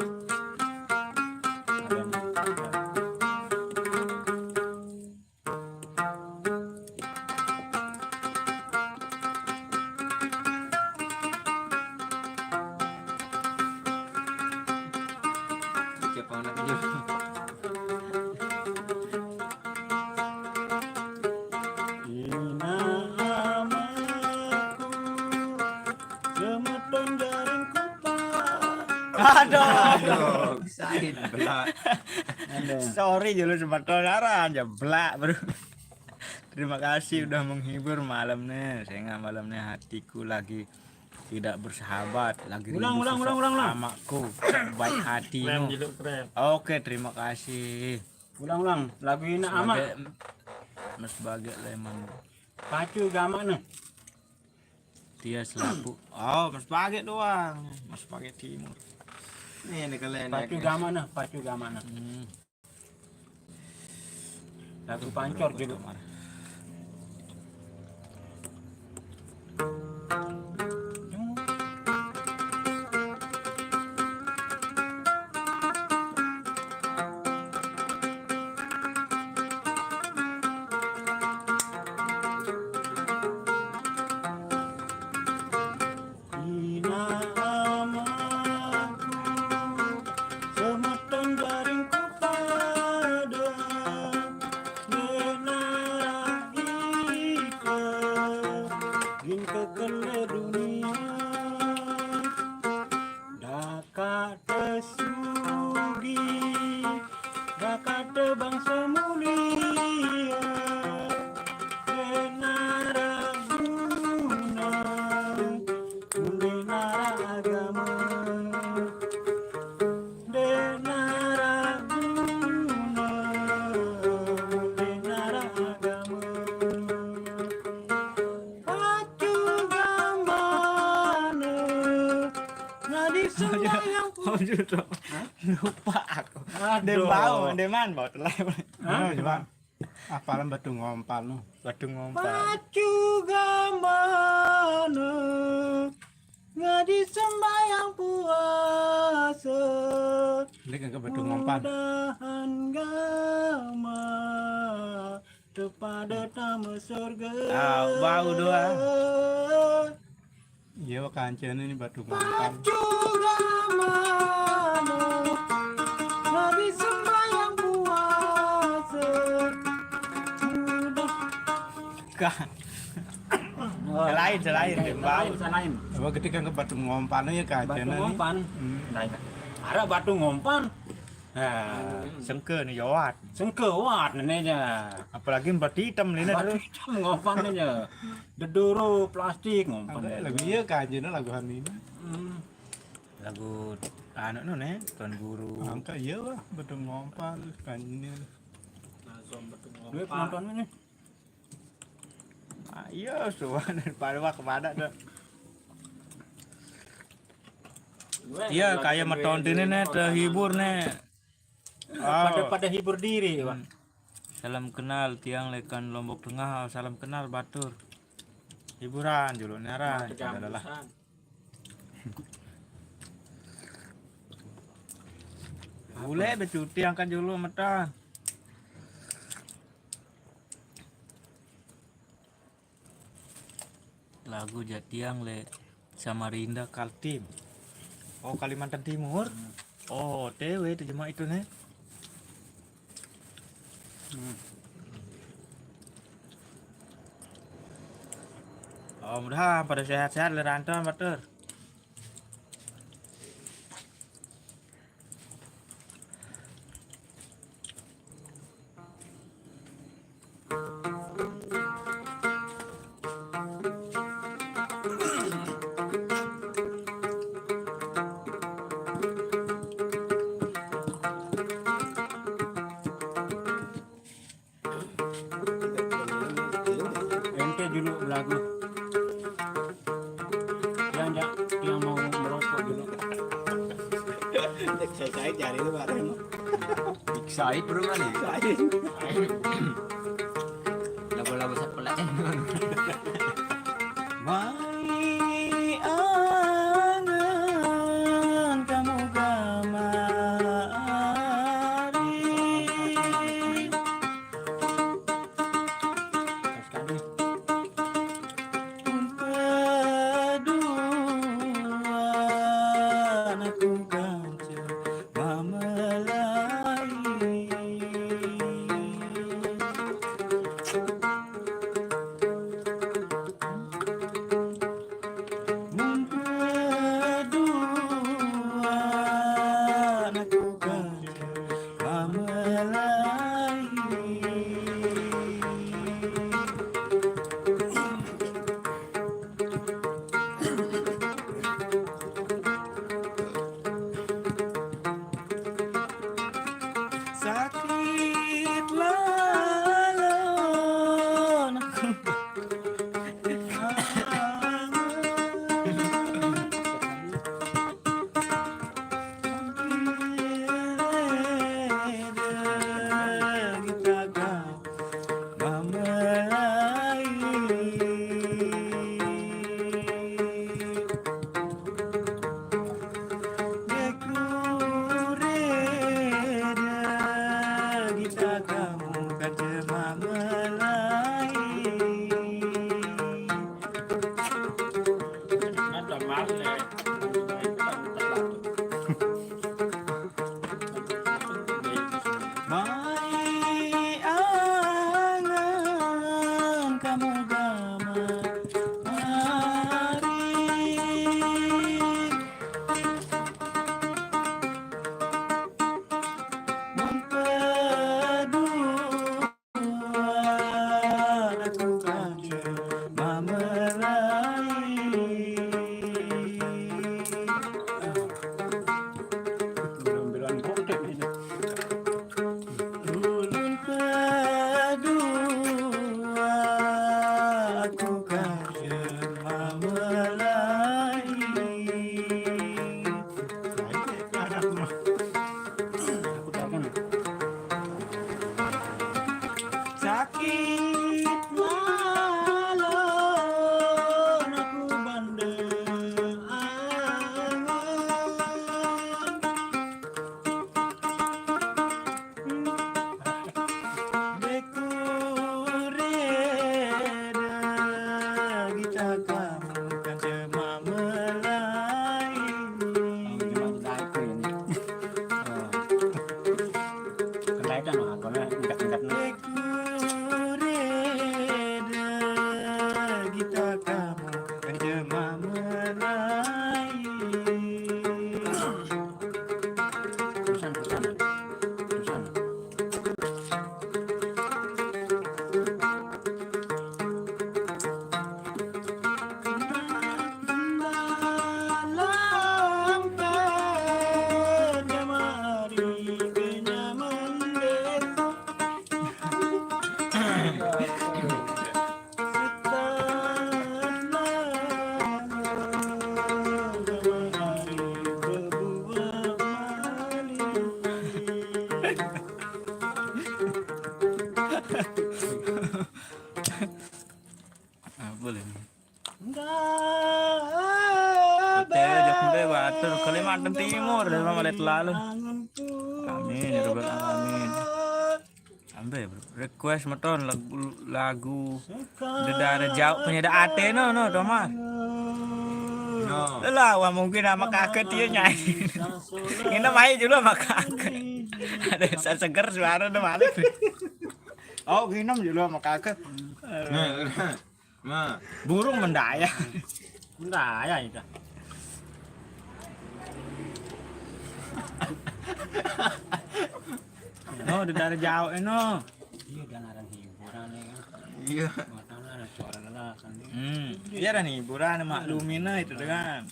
Inaq amakku, semeton jaring kupang. Aduh. Aduh, sain belak. Aduh. Sorry, julu semeton aran jeblak, Bro. Terima kasih udah menghibur malam nih. Sehingga malam nih hatiku lagi tidak bersahabat, lagi rindu sosok amakku, baik hati. Keren, julu keren. Oke, terima kasih. Ulang, ulang. Lagu Inaq Amaq. Mes Bagek Leman. Pacu gamaq ne. Dia selaku. Oh, Mes Bagek doang. Mes Bagek Timur. Nih, ini kalian. Pacu gamaq ne, pacu gamaq ne. Hmm. Lagu pancor julu. Inaq amakku, semeton jaring kupade, ndeq naraq ite, gin kekele dunie. Dakaq tesugih, dakaq tebangse mulie, ndeq naraq gune, mule Nah, di sembahyang pun. Lupa aku. Aduh. Dia bau, dia man bau telai. Hah? Nah, coba. Apalan batu ngompan lu? Batu ngompan. Batu gamana, ngadi sembahyang puasa. Ini kan ke batu ngompan. Mudahan gama tepada tama surga. Ah, bau doa. Iya, kancana ini batu ngompan. Batu gamana, habis sembahyang puasa. Udah. Kan. Selain, selain, selain, bau. Selain. Apa ketika ke batu ngompan ya kancana ini? Batu ngompan. Hmm. Nah, ada batu ngompan. Nah, sengke nih jawat. Sengke wat neneknya. Apalagi batu hitam nih. Batu hitam ngompan aja. Dedoro plastik ngompan. Lagu iya kancana lagu ini. Hmm. Lagu anu nu nih, Tuan Guru. Angka iya lah, batu ngompan kancana. Langsung batu ngompan. Duit penontonnya nih. Ah, iya, suan pada wak pada tuh. Iya, kayak meton ini nih, terhibur nih. Pada-pada hibur diri, Pak. Hmm. Salam kenal tiang lekan Lombok Tengah, salam kenal batur. Hiburan dulu nih, arah. Adalah. Boleh becuti angkat dulu mata. Lagu jatiang le Samarinda Kaltim. Oh, Kalimantan Timur. Hmm. Oh, T W itu cuma itu nih. Hmm. Oh, mudah pada sehat-sehat le rantau batur. Ente dulu belagu. Yang jak, yang mau merokok dulu. Saya cari lu bareng. Excited bro kan? Excited. Lagu-lagu sat pelek. Mai angan kamu gamari. Pun paduan aku ganjil mamelai. Mun paduan aku ganjil mamelai. Sakit lalon. Mai angan kamu gamari. Mun paduan aku ganjil mamelai. Atur Kalimantan Timur, dari mana lalu. Amin, ya rabbal alamin. Ambil, bro. Request meton lagu, lagu Dedare Jauh Penyeda Ate no, no, Tomar. No. Lah, wah, mungkin sama kakek dia nyanyi. Ini main dulu sama kakek. Ada sa-, seger suara udah balik. Oh, ginem dulu sama kakek. Nah, nah. Burung mendaya. Mendaya itu. No, Dedare Jauh, eh, no. Iya, dan ada hiburan nih kan. Iya. Matanya ada suara lelah kan. Hmm, iya, ada hiburan, maklumin lah itu dengan.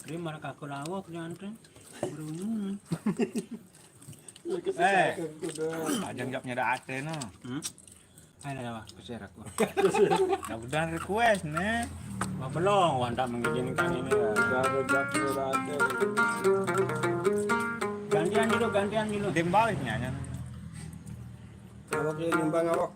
Dia malah kaku lawak, dia antri. Burung. Eh, ajang jawabnya ada ate no. Hmm? Ayo lah, Wak, share aku. Nah, udah request nih. Wah, belum, Wak, tak mengizinkan ini ya. Udah ada jawabnya ada ate. Gantian dulu, gantian dulu. Tim bawah nyanyi. Awak ya nyumbang awak.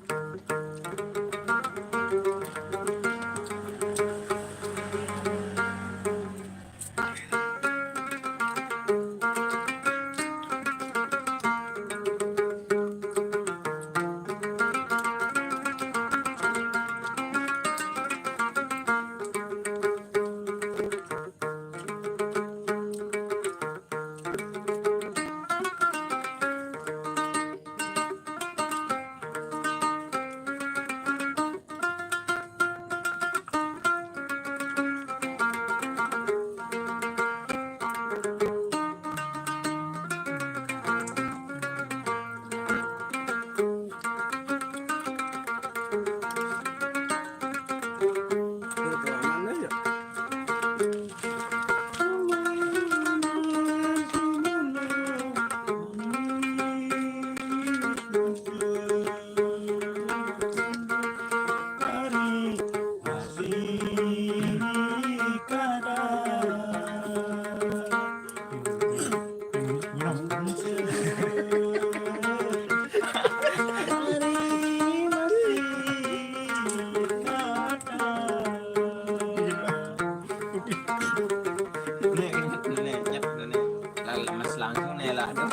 Nih, nih, nih, nyet, nih. Lah, lemes langsung nih lah. Aduh.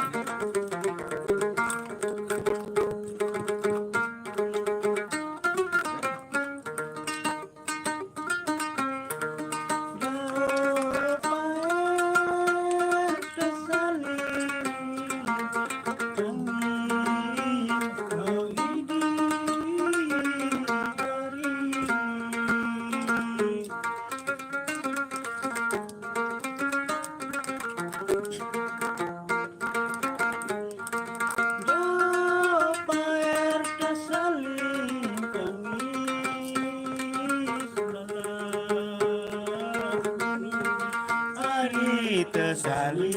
Ari tesalin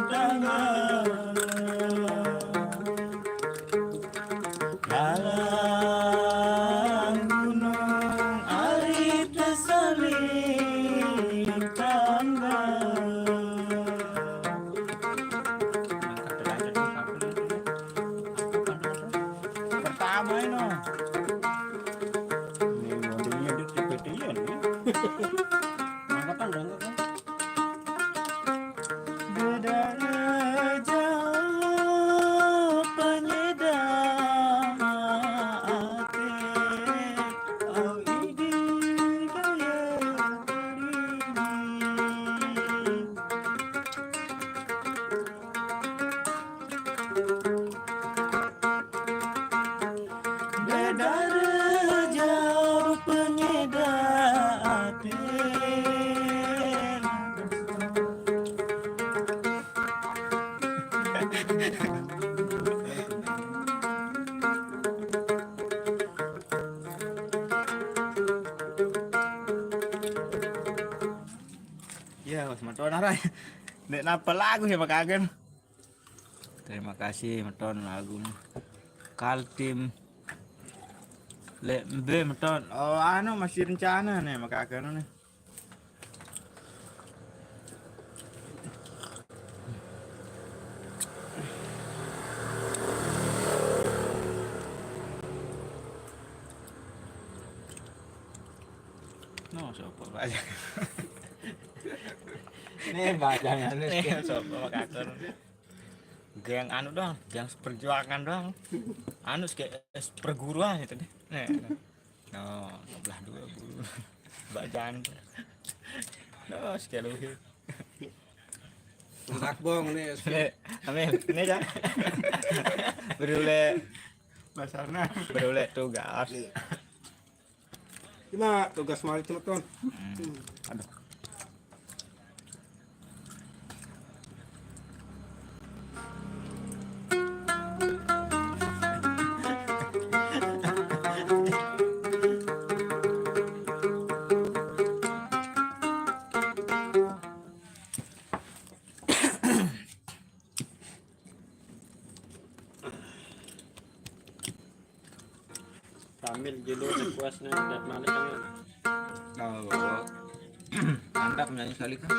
tangan. Dalam gunung ari tesalin tangga. Pertama ini. Ini modelnya di T P T ya nih. Angkatan dong. Bedara jauh penyeda ate, au idi daya tarini. Bedara jauh penyeda ate. Ya, wes meton arai. Nek napa lagu ya, Pak Agen? Terima kasih meton lagu. Kaltim. Lek mbe meton. Oh, anu masih rencana nih, Pak Agen nih. No, sapa, Pak? Nih, Pak, jangan. Nih, sapa, Pak Katur? Geng anu doang, geng seperjuangan doang. Anu, kayak perguruan itu deh. Nih. No, belah dua guru. Bajang. No, sekali. Akbong nih. Nih, amin. Nih, Cak. Berule. Basarnas. Berule tugas. Cuma tugas malik cuma tuh. Aduh. Sambil judul request nih, Dek Malik kan. Oh, mantap nyanyi sekali kan.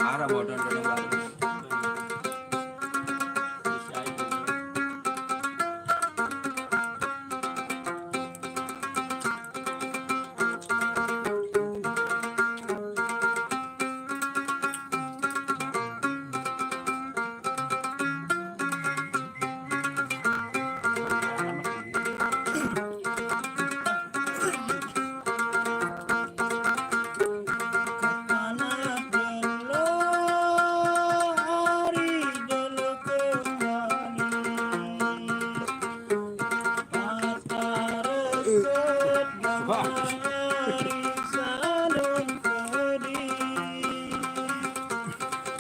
Marah bodoh dulu, Bang.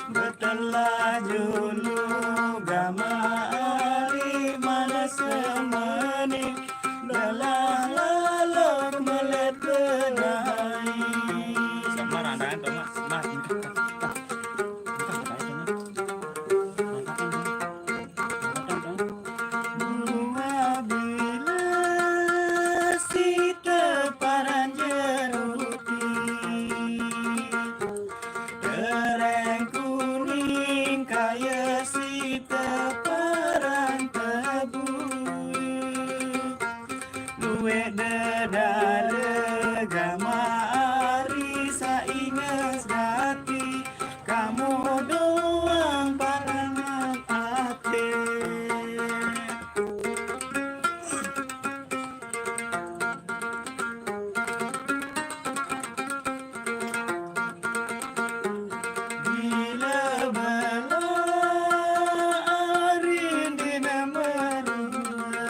Betelah julu gama ari mana semani, belah lalok melet bedai. Sama randangan tuh, Mak. Mak, ini kan. Buah bila si teparan jeruti, tereng kuning kaya si teparan tebu. Luwih dedale gama ari sainges dati, kamu doang parangan ati. Bila bela arin dina merua,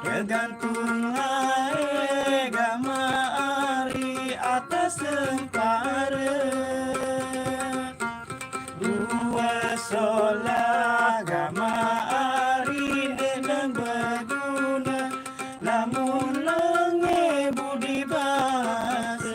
tergantung ae gama ari atas sempara. Dua solah gama ari nang beguna, lamun longe budi basa.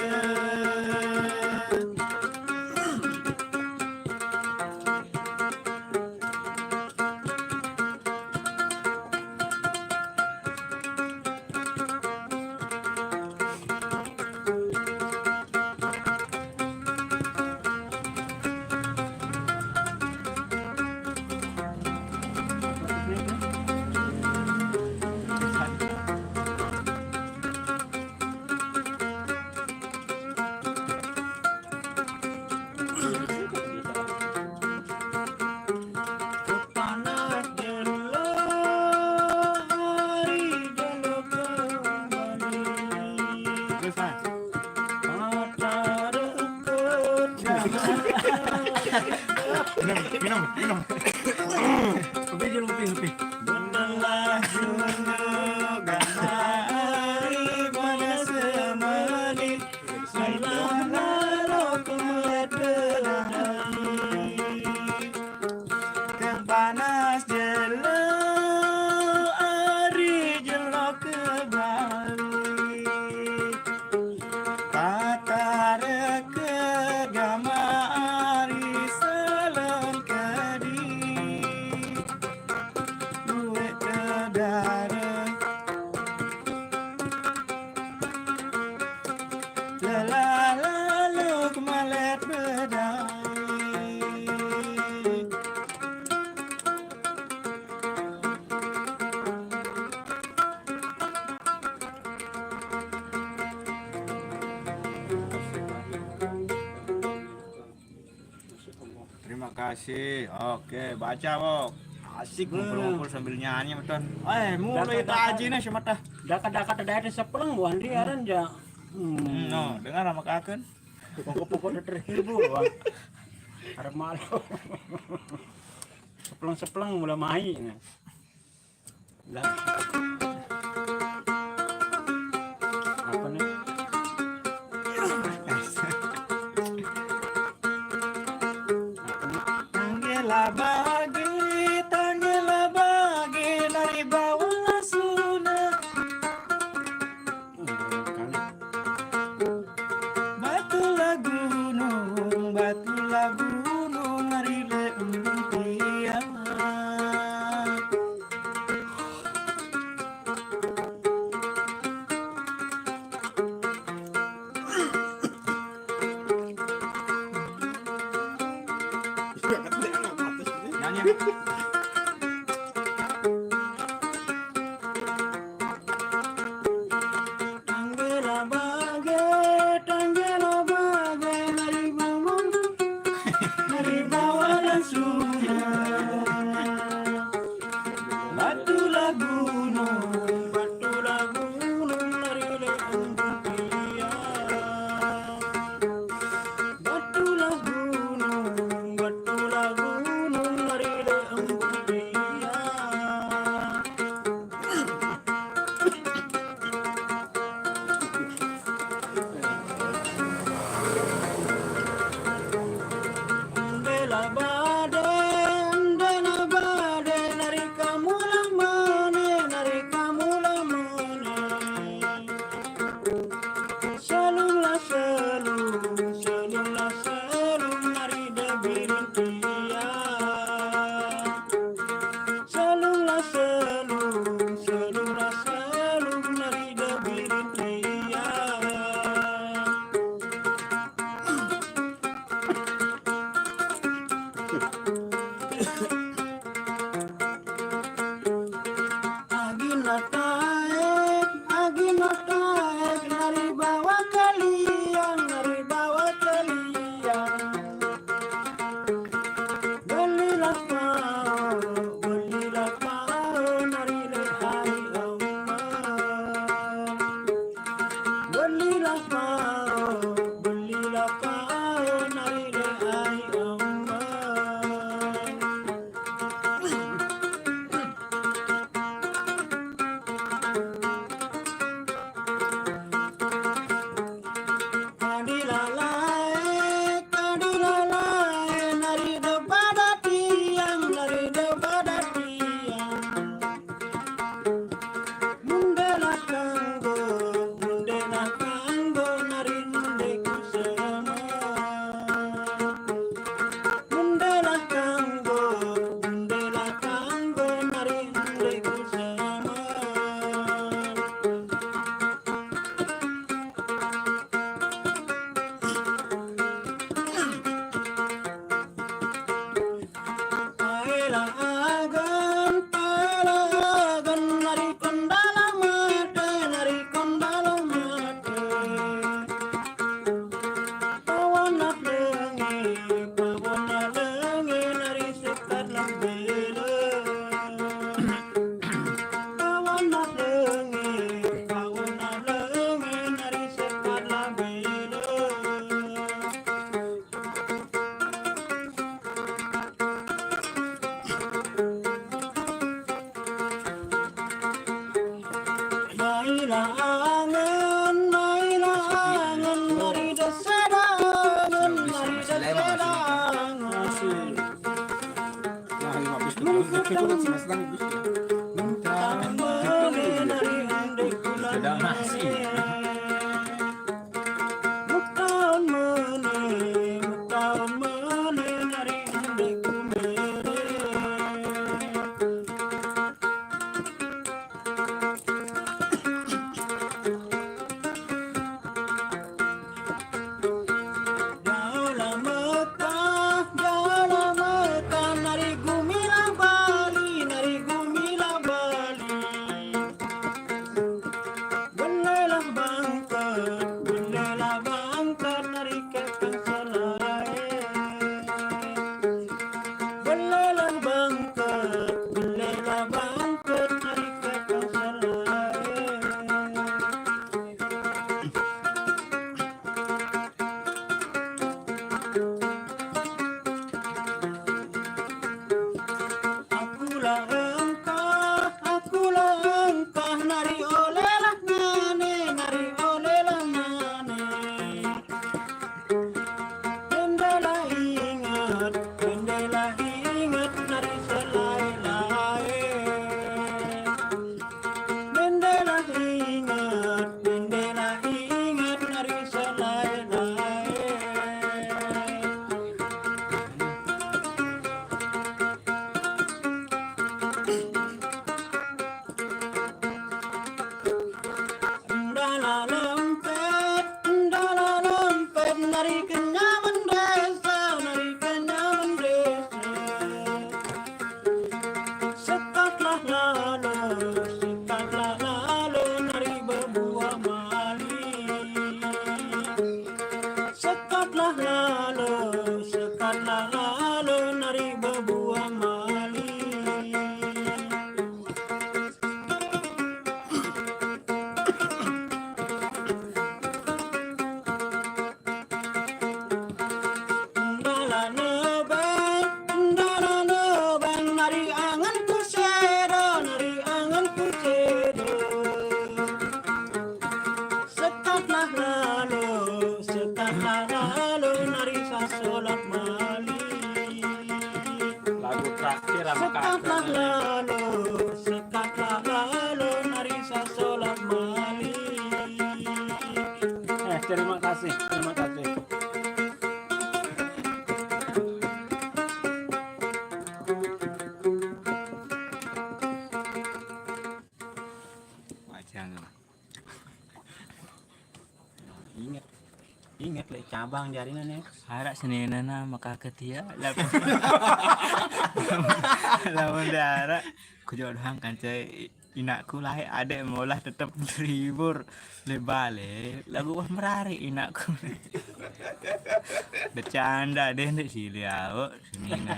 Panas jelo hari jelo kembali. Terus, ah. Mata rukut. Minum, minum, minum. Kopi dulu, kopi, kopi. Benelah julu gamari pada semeni. Salah narok meledak. Kepanas jelo ari jelo kebali. Patare ke gama ari salon kedi. Duit ke dare Asik. Oke, baca, Bok. Asik ngumpul-ngumpul sambil nyanyi, betul. Eh, mulai Dapat-dapat. Tajina si mata. Dakat-dakat ada ada sepeleng, Bu Andri, aran ja. Hmm. No, dengar sama kaken. Pokok-pokok udah terhibur, Bang. Arep malu. Sepeleng-sepeleng mulai mai. Nah. Lah. Apa nih? Tanggela bagi, tanggela bagi, nari bawa lasuna. Batulah gunung, batulah gunung, nari le embung tiang. Nyanyi. Tanggela bage, tanggela bage, nari bawang, nari bawalan sungai. Batulah gunung, batulah gunung, nari le embung tiang. Batulah gunung, batulah gunung, nari le embung tiang. Ndela bade, ndela bade, nari kamu lamane, nari kamu lamane. Selumlah selum, selumlah selum, nari debirin tiang. Selumlah selum, selumlah selum, nari debirin tiang. Agina taek, agina taek, nari bawa kaliang, nari bawa kaliang. Belilah pao, belilah pao, nari le hai aman. Belilah pao, belilah pao, nari le hai aman. Kadilalae, kadilalae, nari de bada tiang, nari de bada tiang. Mundela kanggo, mundela kanggo, nari nunde kusema. Mundela kanggo, mundela kanggo, nari nunde kusema. Paela agan, paela agan, nari kondala mate, nari kondala mate. Pawana lenge, pawana lenge, nari sekat lambele. Pawana lenge, pawana lenge, nari sekat lambele. Mailangan, mailangan, mari da sedangan, mari da sedangan. Sedang nasi. Dalam Mekah, dalam Mekah, nari gumila Bali, nari gumila Bendela bangkit nari ka pasar lain. Aku langkah, aku langkah, nari olehlah ngane, nari olehlah ngane. Bendela ingat, bendela ingat, nari selae-lae. Bendela ingat, bendela ingat, nari selae-lae. Ndala lempet, ndala lempet, nari kenyaman desa, nari kenyaman desa. Sekatlah lalu, sekatlah lalu, nari berbuah mali. Sekatlah lalu, sekatlah lalu, nari berbuah mali. Ndala nebeng, ndala nebeng, nari angen kuseda, nari angen kuseda. Sekatlah lalu, sekatlah lalu, nari sasolat mali. Lagu terakhir sama Sekatlah kakak. Lalu, sekatlah lalu, nari sasolat mali. Eh, terima kasih, terima kasih. Wajah lu. Ingat. Ingat le cabang jarina ne. Harap senenana maka ketia. Lamun, lamun dah harap. Kujodohan kanca inakku lae ade molah tetep terhibur. Le bale, lagu wah merari inakku. Bercanda deh ndek sili awak. Senina.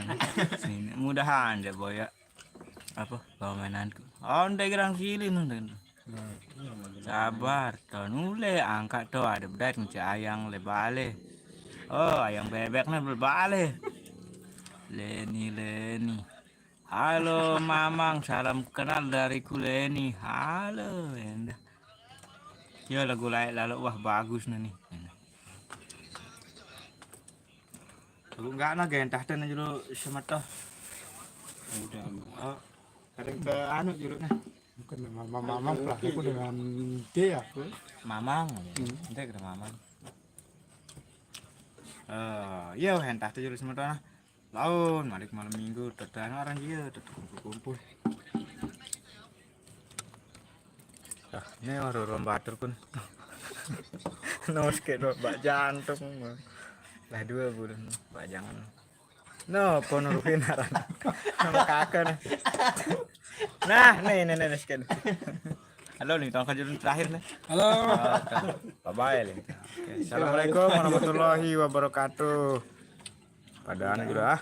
Senina. Mudahan deh boya. Apa permainanku. Onde gerang sili nun. Sabar, to nule angkat to ada bedat ngecek ayang le bale. Oh, ayang bebek na le bale. Leni, Leni. Halo Mamang, salam kenal dariku Leni. Halo, endah. Ya lagu lae lalu wah bagus na nih. Lagu enggak na gentah ten julu semetoh. Udah. Oh, ada ke anu julu nah. Bukan Mamang, Mamang lah, aku dengan dia aku. Mamang. Hmm. Ente kena Mamang. Eh, iya, entah tuh julu semetoh nah. Laun, balik malam minggu, teteh orang dia, teteh kumpul-kumpul. Ah, ini baru lomba atur pun. Nos ke dua bak jantung. Lah dua bulan, bak jangan. No, pono rupin aran. Nama kakak nih. Nah, nih, nih, nih, nih, sekian. Halo, nih, tongkat jurun terakhir nih. Halo. Oke. Bye-bye, nih. Oke. Assalamualaikum warahmatullahi wabarakatuh. Pada anu juga, ah.